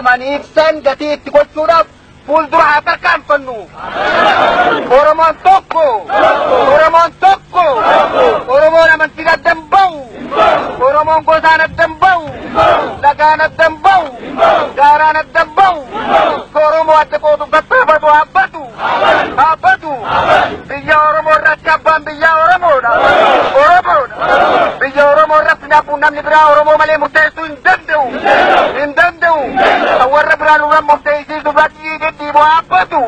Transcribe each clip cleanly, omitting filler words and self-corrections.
wareegamaniif san gatii itti gochuudhaaf fuuldura haa tarkaanfannu. Oromoon tokko! Oromoon tokko! Oromoon amantiin adda hin bahu! Oromoon gosaan adda hin bahu! Lagaan adda hin bahu! Gaaraan adda hin bahu! Oromoo adda qooduuf tattaafatu haabbatu! Haabbatu! Biyya Oromoo irratti abbaan biyyaa Oromoodha! Oromoodha! Biyya Oromoo irratti namni biraa Oromoo malee murteessuu hin danda'u! Hin danda'u! Kan warra biraa nurra murteessisuuf irratti dhidhiibu haabbatu!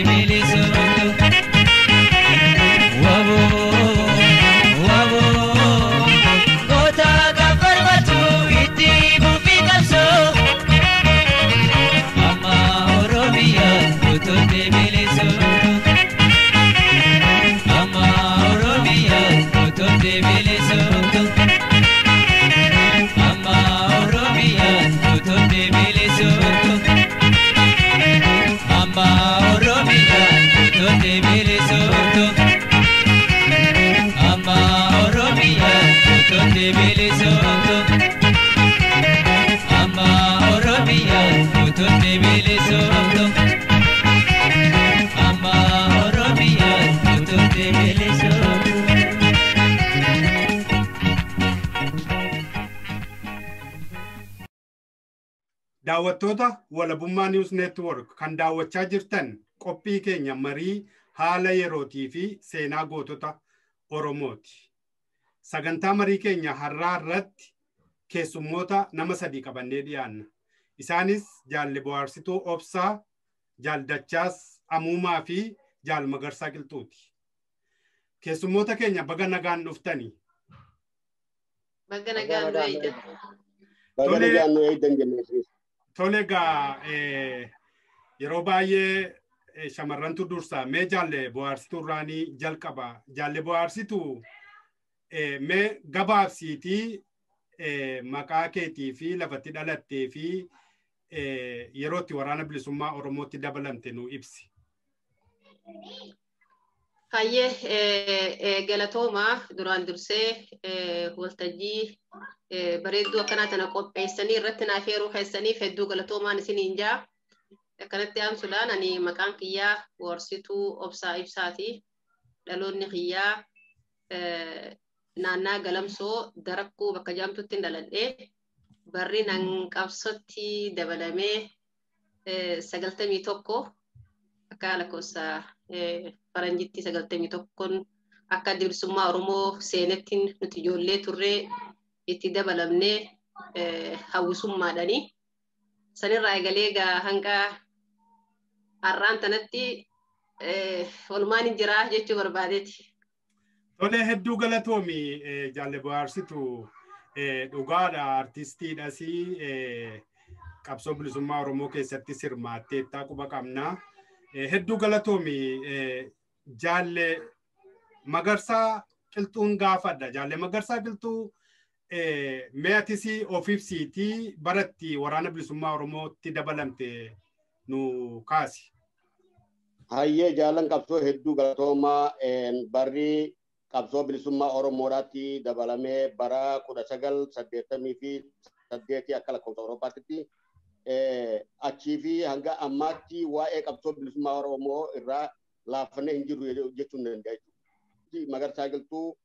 bilisumtu. Wabo wabo goota gaaffatu itti fufi qabsoo. Amma Oromiyaa gootonni bilisumtu. Amma Oromiyaa gootonni bilisumtu. Amma Oromiyaa gootonni bilisumtu. Amma Oromiyaa gootonni bilisumtu. Amma Oromiyaa gootonni bilisumtu. Amma Oromiyaa gootonni bilisumtu. Amma Oromiyaa gootonni bilisumtu. Daawwattoota Walabummaa News Network kan daawwachaa jirtan qophii keenya marii haala yerootii fi seenaa gootota Oromooti. Sagantaa marii keenya har'aa irratti keessummoota nama sadii qabannee dhiyaanna. Isaanis Jaalle Bohaarsituu Obsaa, Jaal Dachaas Amuumaa fi Jaal Magarsaa Qilxuuti. Keessummoota keenya baga nagaan dhuftani. Baga nagaan nu eegdan. Baga nagaan nu eegdan jennee. Tole egaa, yeroo baay'ee shamarrantu dursa. Mee Jaalle Bohaarsituu irraanii jalqaba. Jaalle Bohaarsituu, mee gabaabsiitii maqaa keetii fi lafatti dhalattee fi yeroo itti waraana bilisummaa Oromootti dabalamte nu ibsi. Hayyee, galatoomaa. Duraan dursee waltajjii bareedduu akkanaa tana qopheessanii irratti naaf yeroo keessaniif hedduu galatoomaan isiniin jaa. Akkanatti aansuudhaan, ani maqaan kiyyaa Bohaarsituu Obsaa Ibsaati. Dhaloonni kiyyaa naannaa Galamsoo Darakkuu bakka jaamtutti dhaladhee, barri nan qabsotti dabalamee 91 akka lakkoofsa faranjitti. 91n akka adda bilisummaa Oromoo seenetti nuti ijoollee turree itti dabalamnee hawwisummaadhani. Sanirraa eegalee egaa hanga har'aan tanatti walumaan hin jiraa jechuu barbaadeeti. Tole, hedduu galatoomi, Jaalle Bohaarsitu. Dhugaadha, artistiidhas, qabsoo bilisummaa Oromoo keessatti sirmaatteettaa quba qabna. Hedduu galatoomi. Jaalle Magarsaa Qilxuun gaafadha. Jaalle Magarsaa Qilxuu, mee atis of ibsiitii baratti waraana bilisummaa Oromootti dabalamte nu kaasi. Hayyee, jaalan qabsoo, hedduu galatoomaa. Barri qabsoo bilisummaa Oromoodhaatti dabalamee bara 1988 akka lakkoofsa Awurooppaatti. Achii fi hanga ammaatti waa'ee qabsoo bilisummaa Oromoo irraa laafannee hin jirru jechuun danda'a jechuudha. Magarsaa Qilxuu,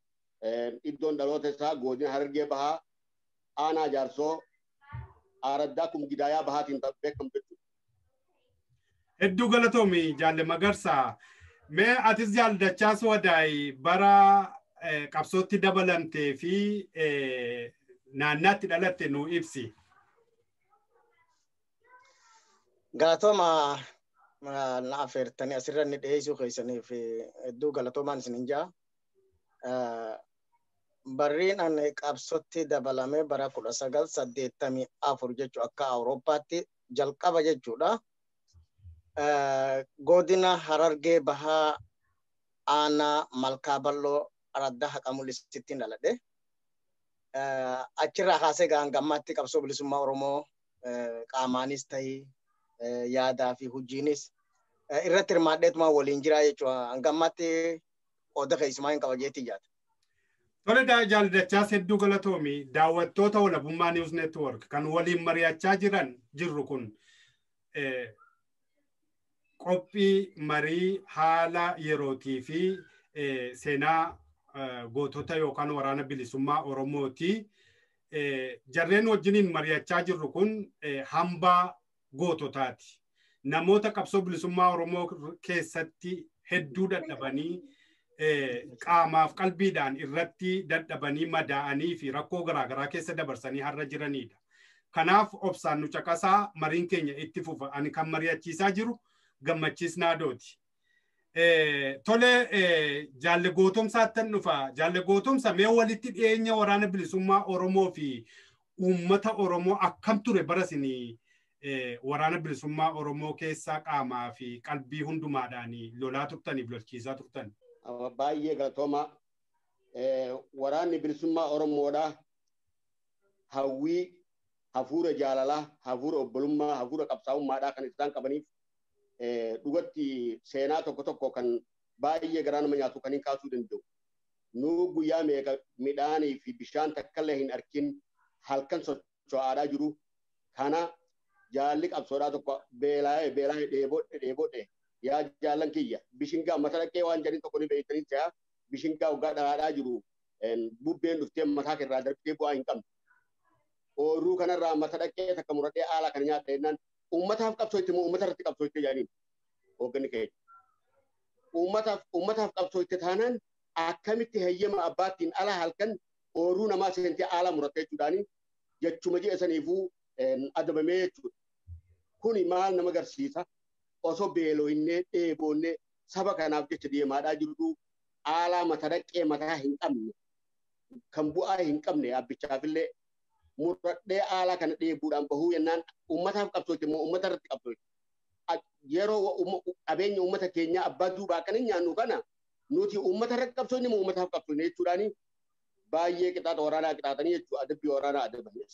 iddoon dhaloota isaa godina Harargee Bahaa, aanaa Jaarsoo, aaraddaa Kumgidaayaa Bahaatiin beekamu jechuudha. Hedduu galatoomi, Jaalle Magarsaa. Mee atis, Jaal Dachaas Wadaay, bara qabsootti dabalamtee fi naannaatti dhalatte nu ibsi. Galatooma, na affeertanii asirra inni dhiyeessuu keessaniif hedduu galatoomaan isin jaa. Barriin ani qabsootti dabalame bara 1984 jechuu, akka Awurooppaatti jalqaba jechuudha. Godina Harargee Bahaa, aanaa Malkaa Bal'oo, araddaa Haqa Mul'isitti dhaladhe. Achirraa kaasee hanga ammaatti qabsoo bilisummaa Oromoo qaamaanis ta'ii yaadaa fi hojiinis irratti hirmaadheetuma waliin jira jechuudha. Hanga ammaatti qooda keessumaa hin qaba jeetii jaata. Tole, Jaal Dachaas, hedduu galatoomi. Daawwattoota Walabummaa News Network, kan waliin mari'achaa jiran jirru kun qophii marii haala yerootii fi seenaa gootota yookaan waraana bilisummaa Oromooti. Jarreen wajjiniin mari'achaa jirru kun hambaa goototaati. Namoota qabsoo bilisummaa Oromoo keessatti hedduu dadhabanii, qaamaaf qalbiidhaan irratti dadhabanii, madaa'anii fi rakkoo garaagaraa keessa dabarsanii har'a jiranidha. Kanaaf obsaan nu caqasaa, mariin keenya itti fufa. Ani kan mari'achiisaa jiru Gammachiis Naadooti. Tole jaalle gootomsaattan dhufa. Jaalle gootomsa mee walitti dhiyeenya waraana bilisummaa Oromoo fi uummata Oromoo akkam ture bara isin waraana bilisummaa Oromoo keessaa qaamaa fi qalbii hundumaadhaan lolaa turtaniif lolchiisaa turtan? Baay'ee galatooma. Waraanni bilisummaa Oromoodha. Hawwii hafuura jaalalaa, hafuura obbolummaa, hafuura qabsaa'ummaadhaa kan isaan qabaniif dhugatti seenaa tokko tokko kan baay'ee garaa nama nyaatu kan hin kaasuu danda'u. Nu guyyaa meeqa midhaanii fi bishaan takkallee hin arkin halkan socho'aadhaa jiru. Kana jaalli qabsoodhaa tokko beelaa'ee beelaa'ee dheebodhe dheebodhe yaa jaallan kiyya bishingaa mata dhaqee waan jedhin tokko ni beektanii ta'a bishingaa waggaa dhalaadhaa jiru bubbeen dhuftee mataa irraa darbitee bu'aa hin qabne. Oorruu kanarraa mata dhaqee takka muradhee haala kana nyaata jennaan uummataaf qabsoo itti uummata irratti qabsoo itti jedhaniin hoogganni keenya. Uummataaf qabsoo itti taanaan akkamitti heeyyama abbaattiin ala halkan oorruu namaa seentee haala murattee jechuudhaani jechuma ji'a saniifuu adabamee jechuudha. Kuni maal nama agarsiisa? Osoo beelooyinnee dheeboonnee saba kanaaf jecha deemaadhaa jirru haalaa mata dhaqee mataa hin qabne kan bu'aa hin qabne abbichaafillee muradhee haalaa kana dheebuudhaan bahuu jennaan uummataaf qabsootti immoo uummata irratti qabsootti. Yeroo qabeenya uummata keenyaa abbaa duubaa kan hin nyaannu kana nuti uummata irratti qabsoonni immoo uummataaf qabsoonni jechuudhaani baay'ee qixaaxa waraanaa qixaaxanii jechuudha adabbii waraanaa adabanii.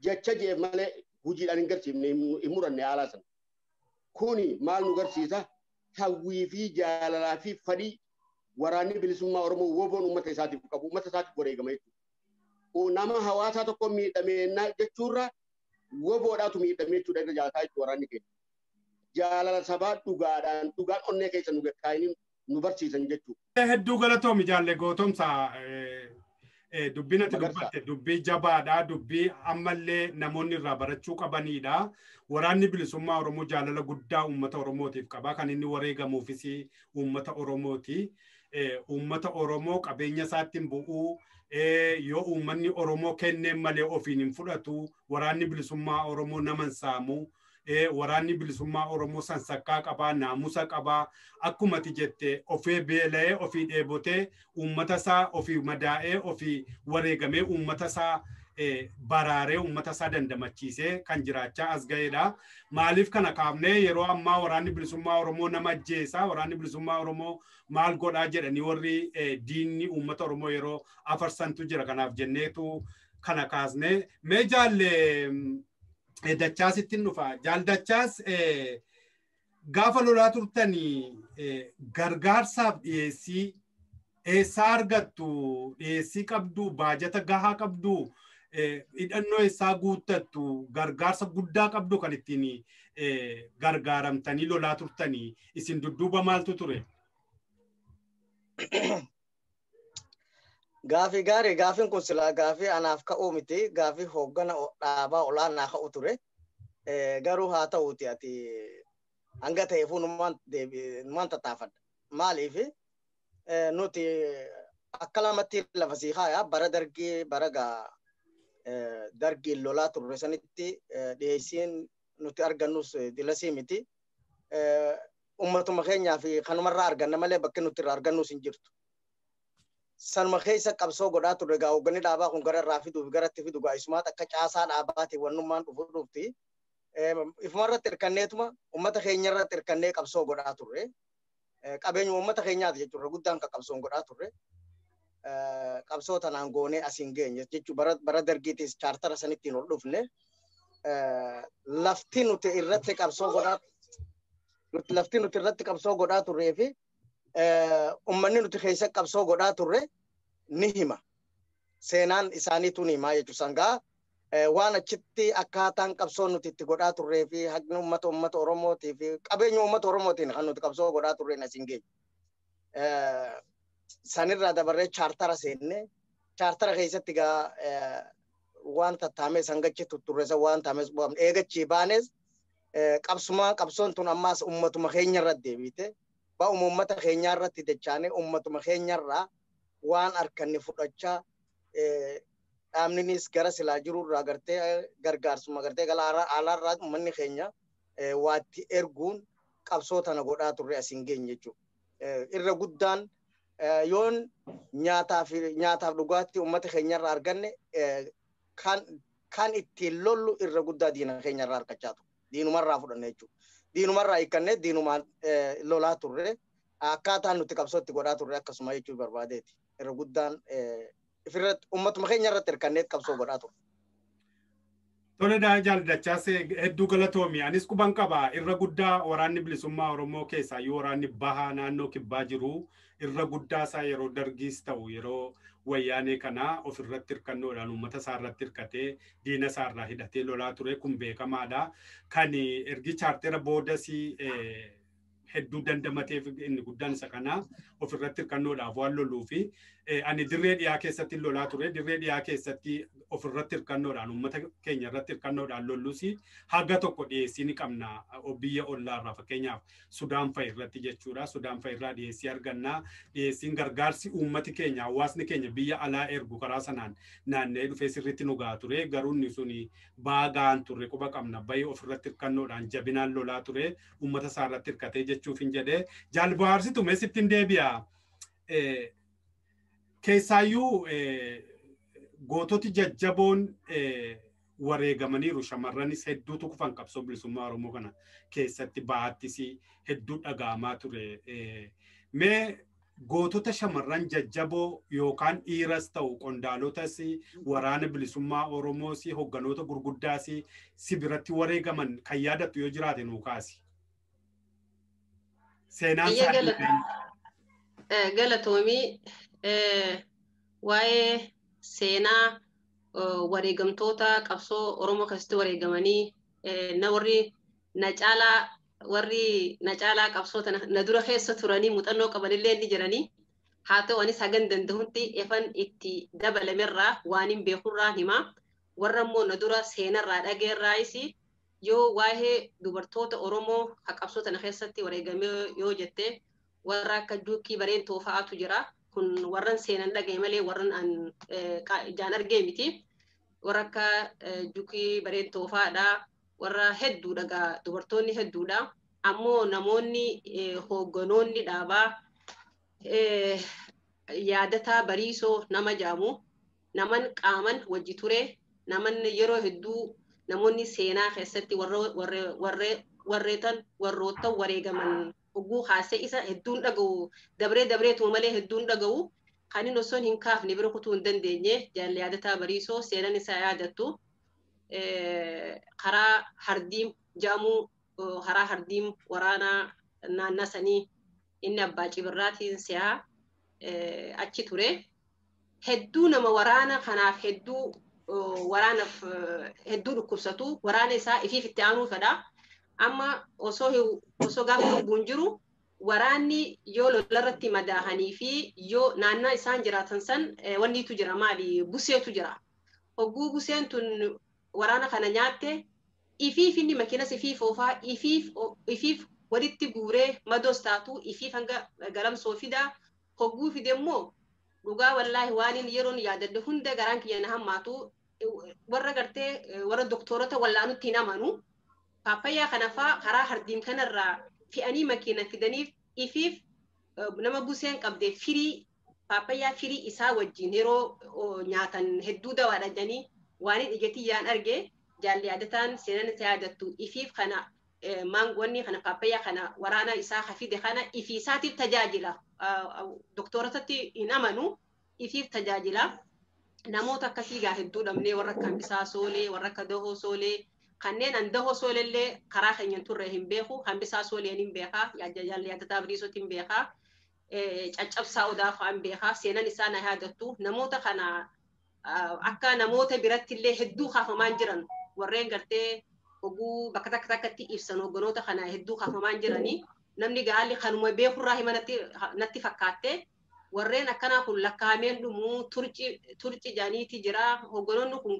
Jecha jeef malee hojiidhaan hin garsiifne hin muranne haalaa sana. Kuni maal nu garsiisa? Hawwii fi jaalalaa fi fedhii waraanni bilisummaa Oromoo woboon uummata isaatiif qabu uummata isaatiif wareegama jechuudha. Nama hawaasaa tokko miidhameenna jechuurra woboodhaatu miidhamee jechuudha irra jaalataa jechuudha waraanni keenya. Jaalala sabaa dhugaadhaan dhugaan onnee keessa nu kaayanii nu barsiisan jechuudha. Hedduu galatoomi jaalle gootomsa dubbiin ati dubbatte dubbii jabaadha dubbii ammallee namoonni irraa barachuu qabanidha. Waraanni bilisummaa Oromoo jaalala guddaa uummata Oromootiif qaba. Kan inni wareegamuufis uummata Oromooti. Uummata Oromoo qabeenya isaatti bu'uu yoo uummanni Oromoo kenneen malee ofiin hin fudhatu. Waraanni bilisummaa Oromoo nama hin saamu. Waraanni bilisummaa Oromoo sansakkaa qabaa, naamusa qabaa. Akkuma ati jette ofii beela'ee, ofii dheebotee, uummata isaa ofii madaa'ee, ofii wareegamee uummata isaa baraaree, uummata isaa dandamachiisee kan jiraachaa as ga'edha. Maaliif kana kaafnee yeroo ammaa waraanni bilisummaa Oromoo nama ajjeesaa, waraanni bilisummaa Oromoo maal godhaa jedhanii warri diinni uummata Oromoo yeroo afarsantu jira. Kanaaf jenneetu kana kaasnee. Mee jaalle Dachaasittiin dhufa. Jaal Dachaas gaafa lolaa turtanii gargaarsaaf dhiyeessii eessaa argattu? Dhiyeessii qabdu, baajata gahaa qabdu, hidhannoo eessaa guuttattu, gargaarsa guddaa qabdu kan ittiin gargaaramtanii lolaa turtanii isin dudduuba maaltu ture? Gaafii gaarii gaafiin kun silaa gaafii anaaf ka'uu miti gaafii hooggana dhaabaa olaanaa ka'u ture. Garuu haa ta'uuti ati hanga ta'eefuu numaan tattaafadha. Maaliif nuti akka lamatti lafa sii haaya bara dargii bara gaa dargiin lolaa turre sanitti dhiyeessiin nuti argannus dilasii miti. Uummatuma keenyaa fi kanumarraa arganna malee bakki nuti irraa argannus hin jirtu. Sanuma keessa qabsoo godhaa turre gaa hoogganni dhaabaa kun gara irraa fiduuf garatti fidu gaa isumaat akka caasaa dhaabaatiin wannummaan dhufu dhufti. Ifuma irratti hirkanneetuma uummata keenya irratti hirkannee qabsoo godhaa turre. Qabeenyuma uummata keenyaati jechuudha guddaan kan qabsoon godhaa turre. Qabsoo tanaan goonee asiin geenye jechuudha bara dargiitis chaartara sanittiin ol dhufne. Lafti nuti irratti qabsoo godhaa lafti nuti irratti qabsoo godhaa turree fi uummanni nuti keessa qabsoo godhaa turre ni hima. Seenaan isaaniitu ni himaa jechuudha. Sangaa waan achitti akkaataan qabsoo nuti itti godhaa turree fi haqni uummata uummata Oromootii fi qabeenya uummata Oromootiin kan nuti qabsoo godhaa turreen asiin geenye. Sanirraa dabarree chaartara seenne chaartara keessatti gaa waan tattaamee sangachi tutturre waan taames bu'amne eegachii baanes qabsuma qabsoon tun ammaas uummatuma keenya irratti deebite. Ba'uma uummata keenyaa irratti dachaane uummatuma keenyarraa waan harkanne fudhachaa dhaabninis gara silaa jirurraa gartee gargaarsuma gartee gara alaarraa uummanni keenya waatti erguun qabsoo tana godhaa turre asiin geenye jechuudha. Irra guddaan yoon nyaataaf dhugaatti uummata keenyarraa arganne kan ittiin lollu irra guddaa diina keenyarraa argachaa turre. Diinumarraa fudhanne jechuudha. Diinumarraa hiikkannee diinumaan lolaa turre akkaataan nuti qabsootti godhaa turre akkasuma jechuu barbaadeeti. Irra guddaan ifirratti uummatuma keenya irratti hirkannee qabsoo godhaa turre. Tole jaaldachaas hedduu galatoomi. Anis quban qaba. Irra guddaa waraanni bilisummaa Oromoo keessaa yoo waraanni bahaa naannoo kibbaa jiru irra guddaa isaa yeroo dargiis ta'u yeroo wayyaanee kana ofirratti hirkannoodhaan uummata isaa irratti hirkatee diina isaa irraa hidhatee lolaa ture kun beekamaadha. Kan ergi chaarteera boodas hedduu dandamateef inni guddaan isa kana ofirratti hirkannoodhaaf waan loluu fi ani dirree dhiyaa keessatti lolaa ture. Dirree dhiyaa keessatti ofirratti hirkannoodhaan uummata keenya irratti hirkannoodhaan lolluus haga tokko dhiyeessii ni qabna biyya ollaarraa fakkeenyaaf Sudaan fa'i irratti jechuudha. Sudaan fa'i irraa dhiyeessii arganna. Dhiyeessiin gargaarsi uummati keenya hawaasni keenya biyya alaa ergu karaa sanaan naanna'ee dhufee sirriitti nu gahaa ture. Garuu inni suni baagaan turre quba qabna. Bayii ofirratti hirkannoodhaan jabinaan lolaa ture. Uummata isaa irratti hirkatee jechuuf hin jedhee. Jaal bohaarsitu mee sittiin deebi'a. Keessaayyuu goototi jajjaboon wareegamaniiru shamarranis hedduutu kufan qabsoo bilisummaa Oromoo kana keessatti baattis hedduu dhaga'amaa ture. Mee gootota shamarran jajjaboo yookaan dhiiras ta'u qondaalotas waraana bilisummaa Oromoos hogganoota gurguddaas si biratti wareegaman kan yaadattu yoo jiraate nuu kaasi. Seenaan isaa galatoomii waa'ee seenaa wareegamtoota qabsoo Oromoo keessatti wareegamanii na warri na caalaa warri na caalaa qabsoo tana na dura keessa turanii muuxannoo qabanillee ni jiranii. Haa ta'u anis hagan danda'utti efan itti dabalamerraa waan hin beekurraa hima. Warra immoo na dura seenarraa dhageerraayis yoo waa'ee dubartoota Oromoo ha qabsoo tana keessatti wareegamee yoo jette warra akka Juukii Bareentoo fa'aatu jira. Kun warran seenan dhagaye malee warran an ijaan argee miti. Warra akka Juukii Bareentoo fa'aadha. Warra hedduudha gaa dubartoonni hedduudha. Ammoo namoonni hoogganoonni dhaabaa yaadataa Bariisoo nama jaamu naman qaaman wajji ture naman yeroo hedduu namoonni seenaa keessatti warroota wareegaman oguu haasee isa hedduun dhaga'u dabree dabreetuma malee hedduun dhaga'u kan inni osoo hin kaafne bira kutuu hin dandeenye jaalli yaadataa Bariisoo seenan isaa yaadattu karaa hardiim jedhamu karaa hardiim waraanaa naannaa sanii inni abbaa cibirraatiin si'aa achi ture. Hedduu nama waraana kanaaf hedduu waraanaaf hedduu dhukkubsatu waraana isaa ifiif itti aanuu fedha. Amma osoo gaafa lubbuun jiru waraanni yoo lolarratti madaahanii fi yoo naannaa isaan jiraatan san wanniitu jira maali buseetu jira. Hogguu buseen tun waraana kana nyaatte ifiif inni makiinas ifiif oofaa ifiif walitti guuree madoos taatu ifiif hanga galamsoo fidaa hogguu fide immoo dhugaa wallaahi waan inni yeroon yaadadde hunda garaan kiyya na hammaatu warra gartee warra doktorota wallaanutti hin amanu. Paappaayyaa kana faa karaa hardiin kanarraa fe'anii makiina fidaniif ifiif nama buseen qabde firii paappaayyaa firii isaa wajjin yeroo nyaatan hedduu dawaadha jedhanii waan inni ijatiyyaan arge jaalli yaadataan seenan isa yaadattu ifiif kana maangoonni kana paappaayyaa kana waraana isaa hafide kana ifii isaatiif tajaajila. Doktorotatti hin amanu ifiif tajaajila. Namoota akkasii gaa hedduu dhabnee warra akka Hambisaa Soolee warra akka Dahoo Soolee kanneen an Dahoo Sooleellee karaa keenyan turre hin beeku. Hambisaa Sooleen hin beekaa. Jaalli yaadataa Bariisootti hin beekaa. Caccabsaa Odaa fa'aa hin beekaa. Seenan isaa na yaadattu. Namoota kana akka namoota biratti illee hedduu kaafamaan jiran warreen gartee oguu bakka takka takkatti ibsan hogganoota kana hedduu kaafamaan jiranii namni gaalli kanuma beekurraa hima natti fakkaatte warreen akkanaa kun lakkaa'ameen dhumuu turci jaaniiti jira hogganoonni kun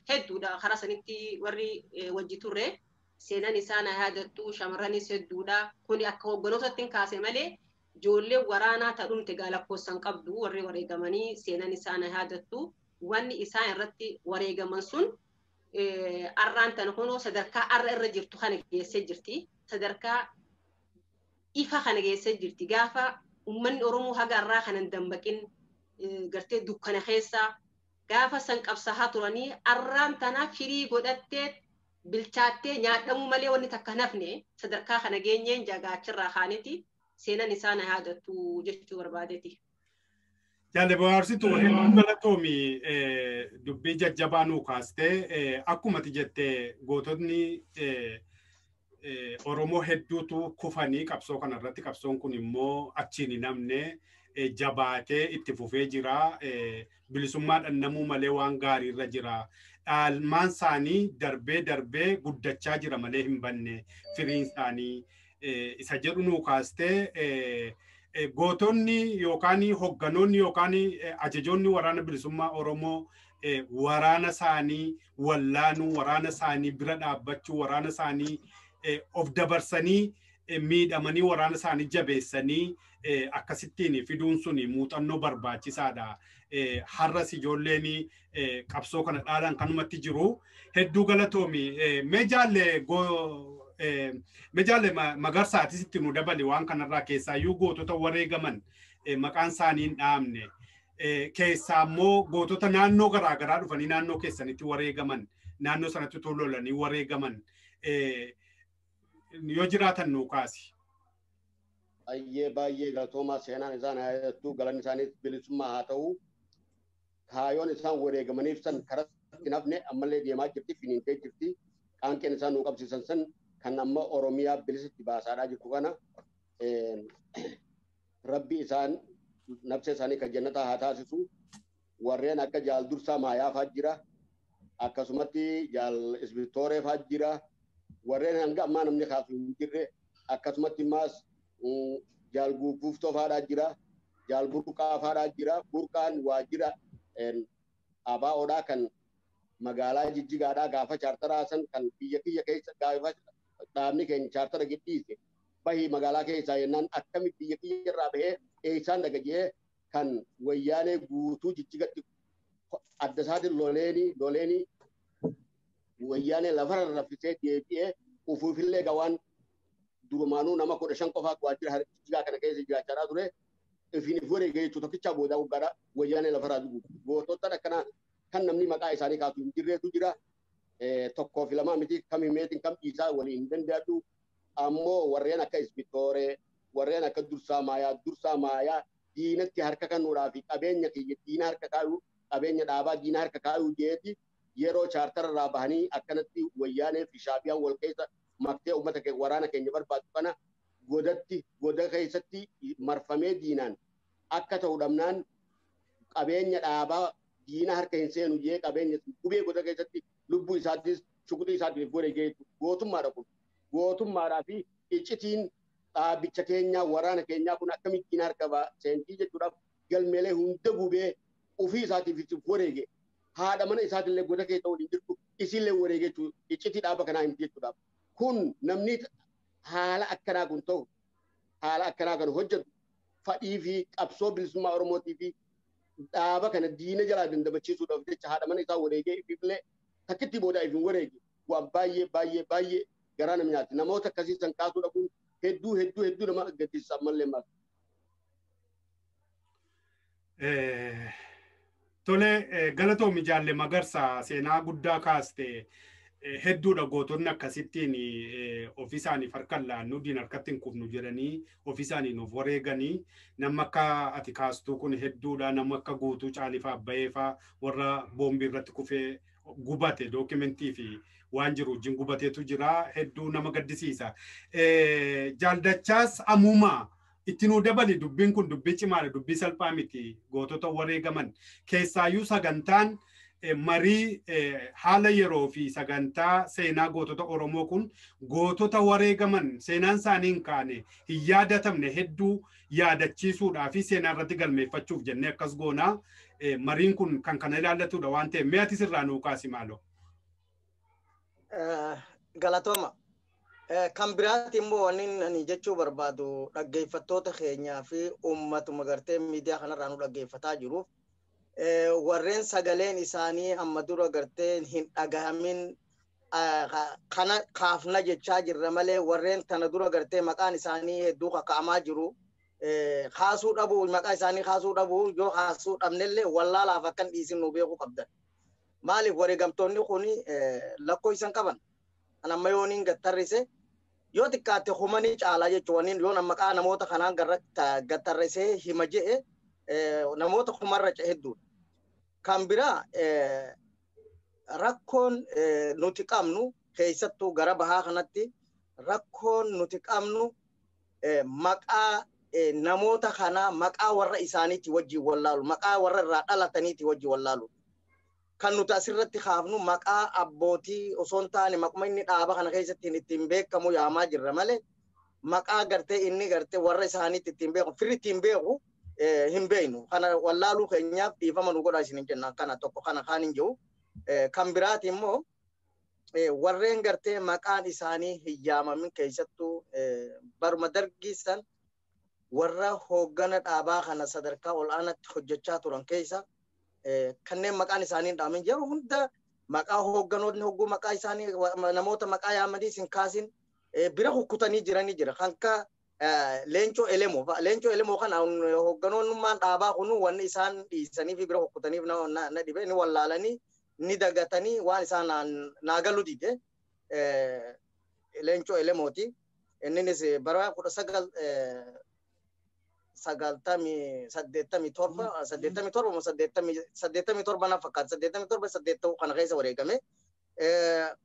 hedduudha karaa sanitti warri wajji turre seenan isaa na yaadattu shamarranis hedduudha kuni akka hogganootatti hin kaase malee ijoollee waraanaa ta dhumte gaa lakkoofsan qabdu warri wareegamanii seenan isaa na yaadattu wanni isaan irratti wareegaman sun arraan tana kunoo sadarkaa arra irra jirtu kana geessee jirti. Sadarkaa Ifa kana geessee jirti. Gaafa uummanni Oromoo haga irraa kanan dammaqin gartee dukkana keessa gaafa san qabsahaa turanii arraan tana firii godhattee bilchaattee nyaadhamuu malee wanni takka nafne sadarkaa kana geenyeen jagaachirraa kaaniti seenan isaan yaadattu jechuu barbaadeeti. Jaalle bohaarsitu hedduu galatoomi dubbii jajjabaa nuu kaastee akkuma ati jette gootonni Oromoo hedduutu kufanii qabsoo kanarratti qabsoon kun immoo achiin hin namne jabaatee itti fufee jira. Bilisummaa dhannamuu malee waan gaariirra jira. Dhaalmaan isaanii darbee darbee guddachaa jira malee hin banne firiin isaanii isa jedhu nuu kaastee gootonni yookaan hogganoonni yookaan ajajoonni waraana bilisummaa Oromoo waraana isaanii wallaanuu, waraana isaanii bira dhaabbachuu, waraana isaanii of dabarsanii miidhamanii waraana isaanii jabeessanii akkasittiin fiduun suni muuxannoo barbaachisaadha. Har'as ijoolleen qabsoo kana dhaalan kanumatti jiru. Hedduu galatoomi. Mee jaalle Magarsaatis itti nu dabali waan kanarraa keessaayyuu gootota wareegaman maqaan isaanii hin dhaamne. Keessaa immoo gootota naannoo garaagaraa dhufanii naannoo keessanitti wareegaman naannoo sanatti tololanii wareegaman yoo jiraatan nuu kaasi. Baay'ee baay'ee galatoomaa seenaan isaan yaadattu galanni isaaniis bilisummaa haa ta'u. Kaayoon isaan wareegamaniif san karatti nafne ammallee deemaa jirti finiintee jirti. Qaanqeen isaan nuu qabsiisan san kan amma Oromiyaa bilisatti baasaadhaa jirtu kana rabbi isaan nafsa isaanii kan jannataa haa taasisu. Warreen akka jaal Dursaa Maayaa fa'aa jira. Akkasumatti jaal Isbitooree fa'aa jira. Warreen hanga ammaa namni kaasu hin jirre akkasumatti immaas jaal Guufuuftoo fa'aadhaa jira. Jaal Burqaa fa'aadhaa jira. Burqaan waajjira ABOdhaa kan magaalaa Jijjigaadhaa gaafa chaartaraa san kan biyya kiyya keessa gaafa dhaabni keenya chaartara gidhiise bahii magaalaa keessaa jennaan akkami biyya kiyya irraa bahee eessaan dhaga jee kan wayyaanee guutuu Jijjigatti adda isaatiin loleeni wayyaanee lafarra raffisee deebi'ee ufuufillee gawaan durumaanuu nama 15 qofaa waajjira Jijjigaa kana keessa jiraachaa ture. Ifiin if wareegee jechuun tokkichaa boodaa waggaadha wayyaanee lafarraa dugu. Gootota akkanaa kan namni maqaa isaanii kaasu hin jirreetu jira. Tokkoo fi lamaa miti kam himeetiin kam dhiisaa waliin hin danda'adhu. Ammoo warreen akka Isbitooree, warreen akka Dursaa Maayaa diinatti harka kennuudhaa fi qabeenya kiyya diina harka kaayuu, qabeenya dhaabaa diina harka kaayuu jeeti yeroo chaartara irraa bahanii akkanatti wayyaanee fi shaabiyaan wal keessa maktee uummata waraana keenya barbaadu kana godatti goda keessatti marfamee diinaan akka ta'u dhabnaan qabeenya dhaabaa diina harka hin seenu jee qabeenya gubee goda keessatti lubbuu isaattis shukutii isaatiif wareegee gootummaadha kun. Gootummaadhaa fi iccitiin dhaabicha keenyaa waraana keenyaa kun akkamitti diina harka seentii jechuudhaaf galmeelee hunda gubee ofii isaatiif wareege. Haadha mana isaatillee goda keessa waliin jirtu isiillee wareege jechuudha. Iccitii dhaaba kanaa himti jechuudhaaf. Kun namni haala akkanaa kun ta'u haala akkanaa kan hojjetu fadhii fi qabsoo bilisummaa Oromootii fi dhaaba kana diina jalaa dandamachiisuudhaaf jecha haadha mana isaa wareegee ifiillee takkitti booda ifin wareege waan baay'ee baay'ee baay'ee garaa nama nyaati. Namoota akkasii san kaasuu dhabuun hedduu hedduu hedduu nama gaddisiisa ammallee maal. Tole galatoomi jaalle Magarsaa seenaa guddaa kaaste hedduudha gootonni akkasittiin ofii isaaniif harka laannu diina harkatti hin kufnu jedhanii ofii isaanii nuuf wareeganii nama akka ati kaastuu kun hedduudha nama akka Guutuu Caalifaa Abbayeefaa warra boombii irratti kufee gubate dookimentii fi waan jiru wajjin gubateetu jira hedduu nama gaddisiisa. Jaaldachaas amumaa itti nuu dabali dubbiin kun dubbii cimaadha dubbii salphaa miti gootota wareegaman keessaayyuu sagantaan marii haala yeroo fi sagantaa seenaa gootota Oromoo kun gootota wareegaman seenaan isaanii hin kaane hin yaadatamne hedduu yaadachiisuudhaa fi seenaa irratti galmeeffachuuf jennee akkas goonaa mariin kun kan kana ilaallatudha waan ta'eef mee atis irraa nuu kaasi maaloo. Galatooma. Kan biraatti immoo wanni ani jechuu barbaadu dhaggeeffattoota keenyaa fi uummatuma gartee miidiyaa kanarraa nu dhaggeeffataa jiruuf warreen sagaleen isaanii amma dura gartee hin dhagahamin Kana kaafna jechaa jirra malee warreen tana dura gartee maqaan isaanii hedduu kaka'amaa jiru. Kaasuu dhabuu, maqaa isaanii kaasuu dhabuu, yoo kaasuu dhabnellee wallaalaaf akkan dhiisin nu beekuu qabdan. Maaliif wareegamtoonni kun lakkoofsan qaban? Kan amma yooniin gattarrise yoo xiqqaate humanii caalaa jechuun wanni yoo maqaa namoota kanaan gattarrisee hima je'e namoota kumarra hedduudha. Kan biraa rakkoon nuti qabnu keessattuu gara bahaa kanatti rakkoon nuti qabnu maqaa namoota kanaa maqaa warra isaaniitti wajjin wallaalu, maqaa warra irraa dhalataniitti wajjin wallaalu. Kan nuti asirratti kaafnu maqaa abbootii osoo hin taane maquma inni dhaaba kana keessatti ittiin beekamu yaamaa jirra malee maqaa gartee inni gartee warra isaaniitti ittiin beeku firri ittiin beeku hin beeknu. Kana wallaaluu keenyaaf dhiifama nu godhaa isiniin jenna kana tokko kana kaan hin jiru. Kan biraati immoo warreen gartee maqaan isaanii hin yaamamin keessattuu baruma dargiisan warra hooggana dhaabaa kana sadarkaa ol'aanaatti hojjechaa turan keessa kanneen maqaan isaanii hin dhaamin yeroo hunda maqaa hoogganoonni hogguu maqaa isaanii namoota maqaa yaamanii isin kaasin bira kukkutanii jiranii jira. Kan Leencoo Elemoo fa'a. Leencoo Elemoo kana hoogganoonnummaan dhaabaa kun wanni isaan dhiisanii fi bira kukkutaniif na dhibe ni wallaalanii ni dagatanii waan isaan naa galu dide Leencoo Elemooti. Inninis bara 1987, 87 87 na fakkaata, 87 80 kana keessa wareegame.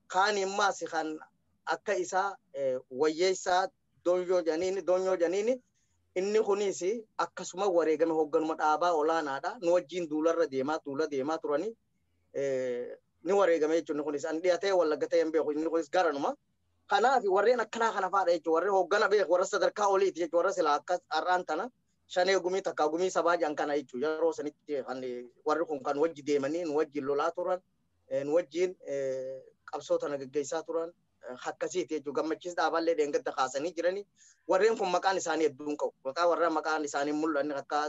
Kaan immaas kan akka isaa wayyeessaa Doonyoo jedhaniini, Doonyoo jedhaniini, inni kunis akkasuma wareegame, hoogganuma dhaabaa olaanaadha. Nu wajjin duularra deemaa duula deemaa turanii ni wareegame jechuun inni kunis an dhiyaatee wallagga ta'ee hin beeku, inni kunis garanuma. Kanaaf warreen akkanaa kana fa'aadha jechuudha. Warreen hooggana beeku warra sadarkaa oliiti jechuudha. Warra silaa akkas har'aan tana shanee gumii takkaa gumii sabaa jedhan kana jechuudha. Yeroo sanitti kan warri kun kan wajji deemanii nu wajjin lolaa turan, nu wajjin qabsoo tana gaggeessaa turan akkasiiti jechuudha. Gammachiis dhaaballee dheengadda kaasanii jiranii. Warreen kun maqaan isaanii hedduun qabu. Maqaa warra maqaan isaanii mul'anne akka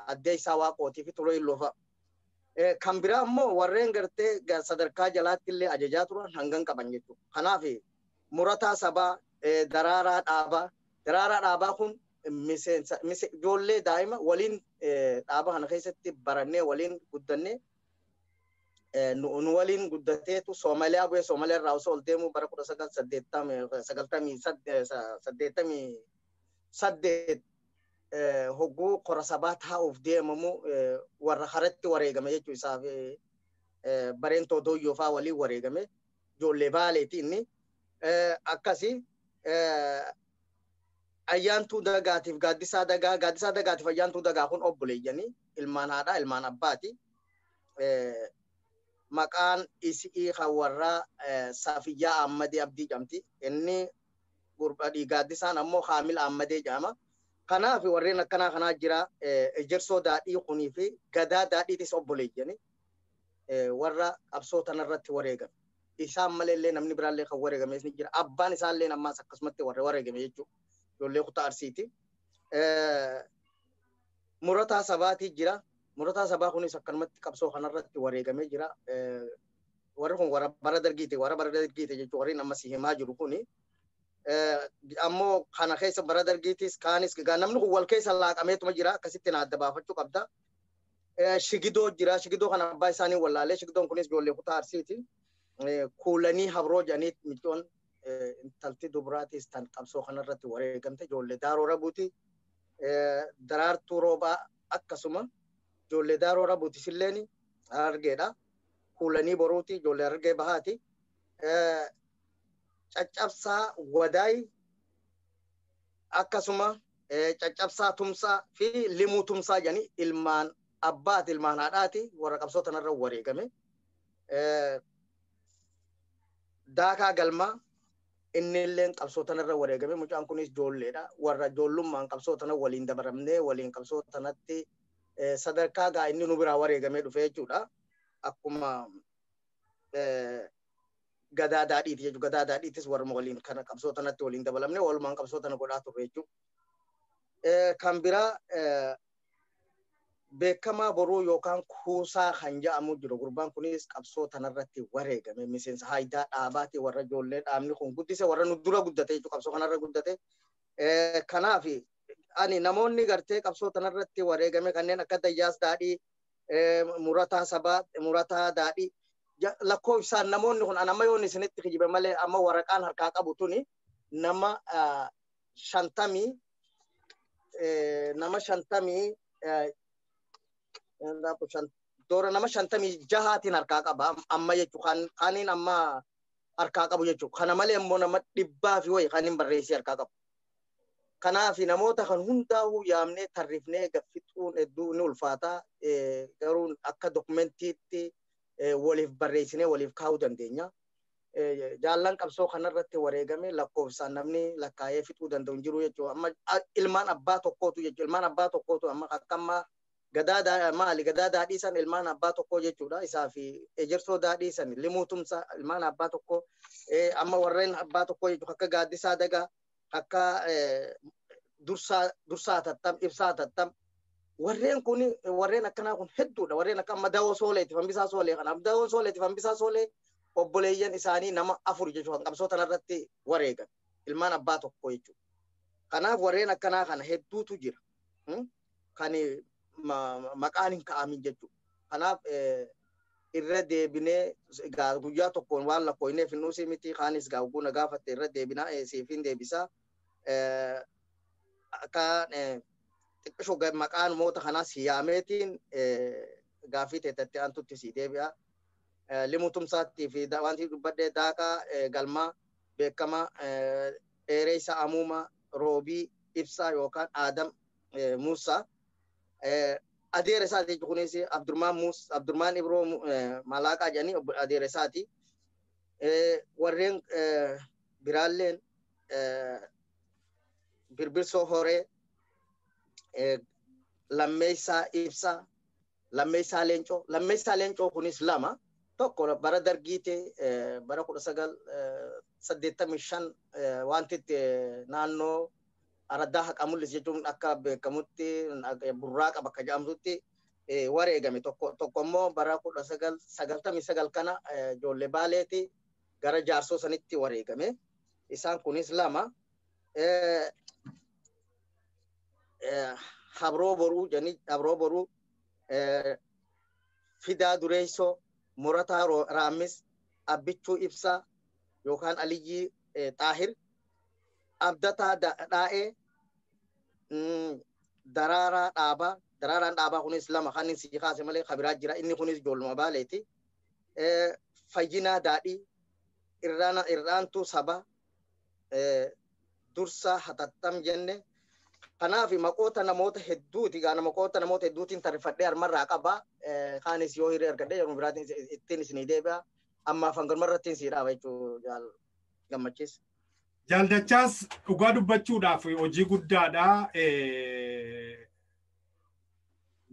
addee isaa waaqootii fi turee illoo fa'a. Kan biraa immoo warreen gartee sadarkaa jalaatti illee ajajaa turan hangan qaban jechuudha. Kanaaf murataa sabaa daraaraa dhaabaa, daraaraa dhaabaa kun miseensa ijoollee daa'ima waliin dhaaba kana keessatti barannee waliin guddannee nu waliin guddateetu Soomaliyaa bu'ee Soomaliyaa irraa osoo ol deemu bara 1988 hogguu kora sabaa taa'uuf deemamu warra haratti wareegame jechuu isaaf bareentoo dooyyoo fa'aa waliin wareegame ijoollee baaleeti inni akkasi. Ayyaantuu dagaatiif gaaddisaa dagaa, gaaddisaa dagaatiif ayyaantuu dagaa kun obboleeyyanii ilmaan haadhaa ilmaan abbaati. Maqaan isii kan warra Safiyyaa Ahmadee Abdii jedhamti. Inni gaaddisaan ammoo Haamil Ahmadee jedhama. Kanaaf warreen akkanaa kanaa jira. Ejersoo daadhii kunii fi gadaa daadhiitis obboleeyyanii warra qabsoo tanarratti wareegame. Isaan maleellee namni biraallee kan wareegame ni jira. Abbaan isaallee ammaas akkasumatti warra wareegame jechuudha. Ijoollee kutaa Arsiiti. Murataa sabaatii jira. Murataa sabaa kunis akkanumatti qabsoo kanarratti wareegamee jira. Warri kun warra bara dargiiti, warra bara dargiiti jechuudha. Warri amma si himaa jiru kuni. Ammoo kana keessa bara dargiitis kaanis namni kun wal keessa laaqameetuma jira. Akkasitti na adda baafachuu qabda. Shigidoo jira. Shigidoo kana abbaa isaanii wallaalee. Shigidoon kunis ijoollee kutaa Arsiiti. Kuulanii habroo jedhanii micoon intalti dubraatis tan qabsoo kanarratti wareegamte ijoollee daaroo rabuuti. Daraartuu roobaa akkasuma ijoollee daaroo rabuuti silleen Harargeedha. Kuulanii boruuti ijoollee Harargee bahaati. Caccabsaa wadaay akkasuma caccabsaa tumsaa fi limuu tumsaa jedhanii ilmaan abbaati ilmaan haadhaati warra qabsoo tanarra wareegame. Daakaa galmaa inni illeen qabsoo tanarra wareegame. Mucaan kunis ijoolleedha. Warra ijoollummaan qabsoo tana waliin dabaramnee waliin qabsoo tanatti sadarkaa gaa inni nu biraa wareegamee dhufe jechuudha. Akkuma gadaa daadhiiti jechuudha. Gadaa daadhiitis warra waliin kana qabsoo tanatti waliin dabalamnee walumaan qabsoo tana godhaa turre jechuudha. Kan biraa Beekamaa boruu yookaan kuusaa kan jedhamu jiru. Gurbaan kunis qabsoo tanarratti wareegame. Miseensa haayidaa dhaabaati warra ijoollee dhaabni kun guddise warra nu dura guddate jechuudha qabsoo kanarra guddate. Kanaaf ani namoonni gartee qabsoo tanarratti wareegame kanneen akka Dayyaas Daadhii, Murataa Sabaa, Murataa Daadhii lakkoofsaan namoonni kun amma yoon isinitti kijibe malee amma waraqaan harkaa qabu tuni nama 50 nama 50 doora nama 56tiin harkaa qaba amma jechuudha. Kaniin amma harkaa qabu jechuudha. Kana malee immoo nama 100 fi wayi kaniin barreessee harkaa qabu. Kanaaf namoota kan hundaa'uu yaamnee tarrifnee gaffixuun hedduu ni ulfaata. Garuu akka dokumentiitti waliif barreessinee waliif kaa'uu dandeenya. Jaallan qabsoo kanarratti wareegame lakkoofsaan namni lakkaa'ee fixuu danda'u hin jiru jechuudha. Amma ilmaan abbaa tokkootu jechuudha. Ilmaan abbaa tokkootu amma akka amma gadaa maali gadaa daadhii san ilmaan abbaa tokkoo jechuudha. Isaa fi ejersoo daadhii san limuu tumsa ilmaan abbaa tokkoo amma warreen abbaa tokkoo jechuudha. Akka gaaddisaa dagaa akka dursaa tattam ibsaa tattam warreen kun warreen akkanaa kun hedduudha. Warreen akka amma dawoo sooleeti fambisaa soolee kanaaf dawoo sooleeti fambisaa soolee obboleeyyan isaanii nama 4 jechuudha qabsoo tanarratti wareegan ilmaan abbaa tokkoo jechuudha. Kanaaf warreen akkanaa kana hedduutu jira. Kan maqaan hin ka'amin jechuudha. Kanaaf irra deebinee guyyaa tokkoon waan lakkoofneef hin nuusi miti kaanis gaaguu na gaafatte irra deebinaa siif hin deebisaa. Akka xiqqishoo maqaan moota kanaas yaameetiin gaaffii teettatti aantutti si deebi'a. Limuu tumsaattii fi wanti dubbadhee daaqaa galmaa beekamaa dheereessa amuuma roobii ibsaa yookaan Aadam Muusaa. Adeera isaati kunis Abdurmaan Muus Abdurmaan Ibroo Malaaqaa jedhanii adeera isaati. Warreen biraalleen Birbirsoo Horee Lammeessaa Ibsaa Lammeessaa Leencoo Lammeessaa Leencoo kunis lama tokko bara dargiite bara 1985 wanti naannoo araddaa haqa mul'is jechuun akka beekamutti burraaqa bakka jedhamtutti wareegame tokko immoo bara 1999 kana ijoollee baaleeti gara jaarsoo sanitti wareegame. Isaan kunis lama. Habroo boruu jedhanii habroo boruu Fidaa Dureessoo Murataa Raammis Abbichuu Ibsaa yookaan Aliyyii Xaahir Abdataa Dhaa'ee Daraaraa Dhaabaa Daraaraan Dhaabaa kunis lama kan inni si kaase malee kabiraa jira inni kunis ijoolluma baaleeti. Fayyinaa Daadhii Irraantuu Saba Dursaa Hatattam jenne. Kanaaf maqoota namoota hedduuti gaana maqoota namoota hedduutiin tarrifadhee harmarraa qaba. Kaanis yoo hiree argadhee yeroo biraatiin ittiin isinii deebi'a. Ammaaf hangaruma irratti sii dhaaba jechuu jaal gammachiis. Jaaldachaas dhugaa dubbachuudhaaf hojii guddaadha.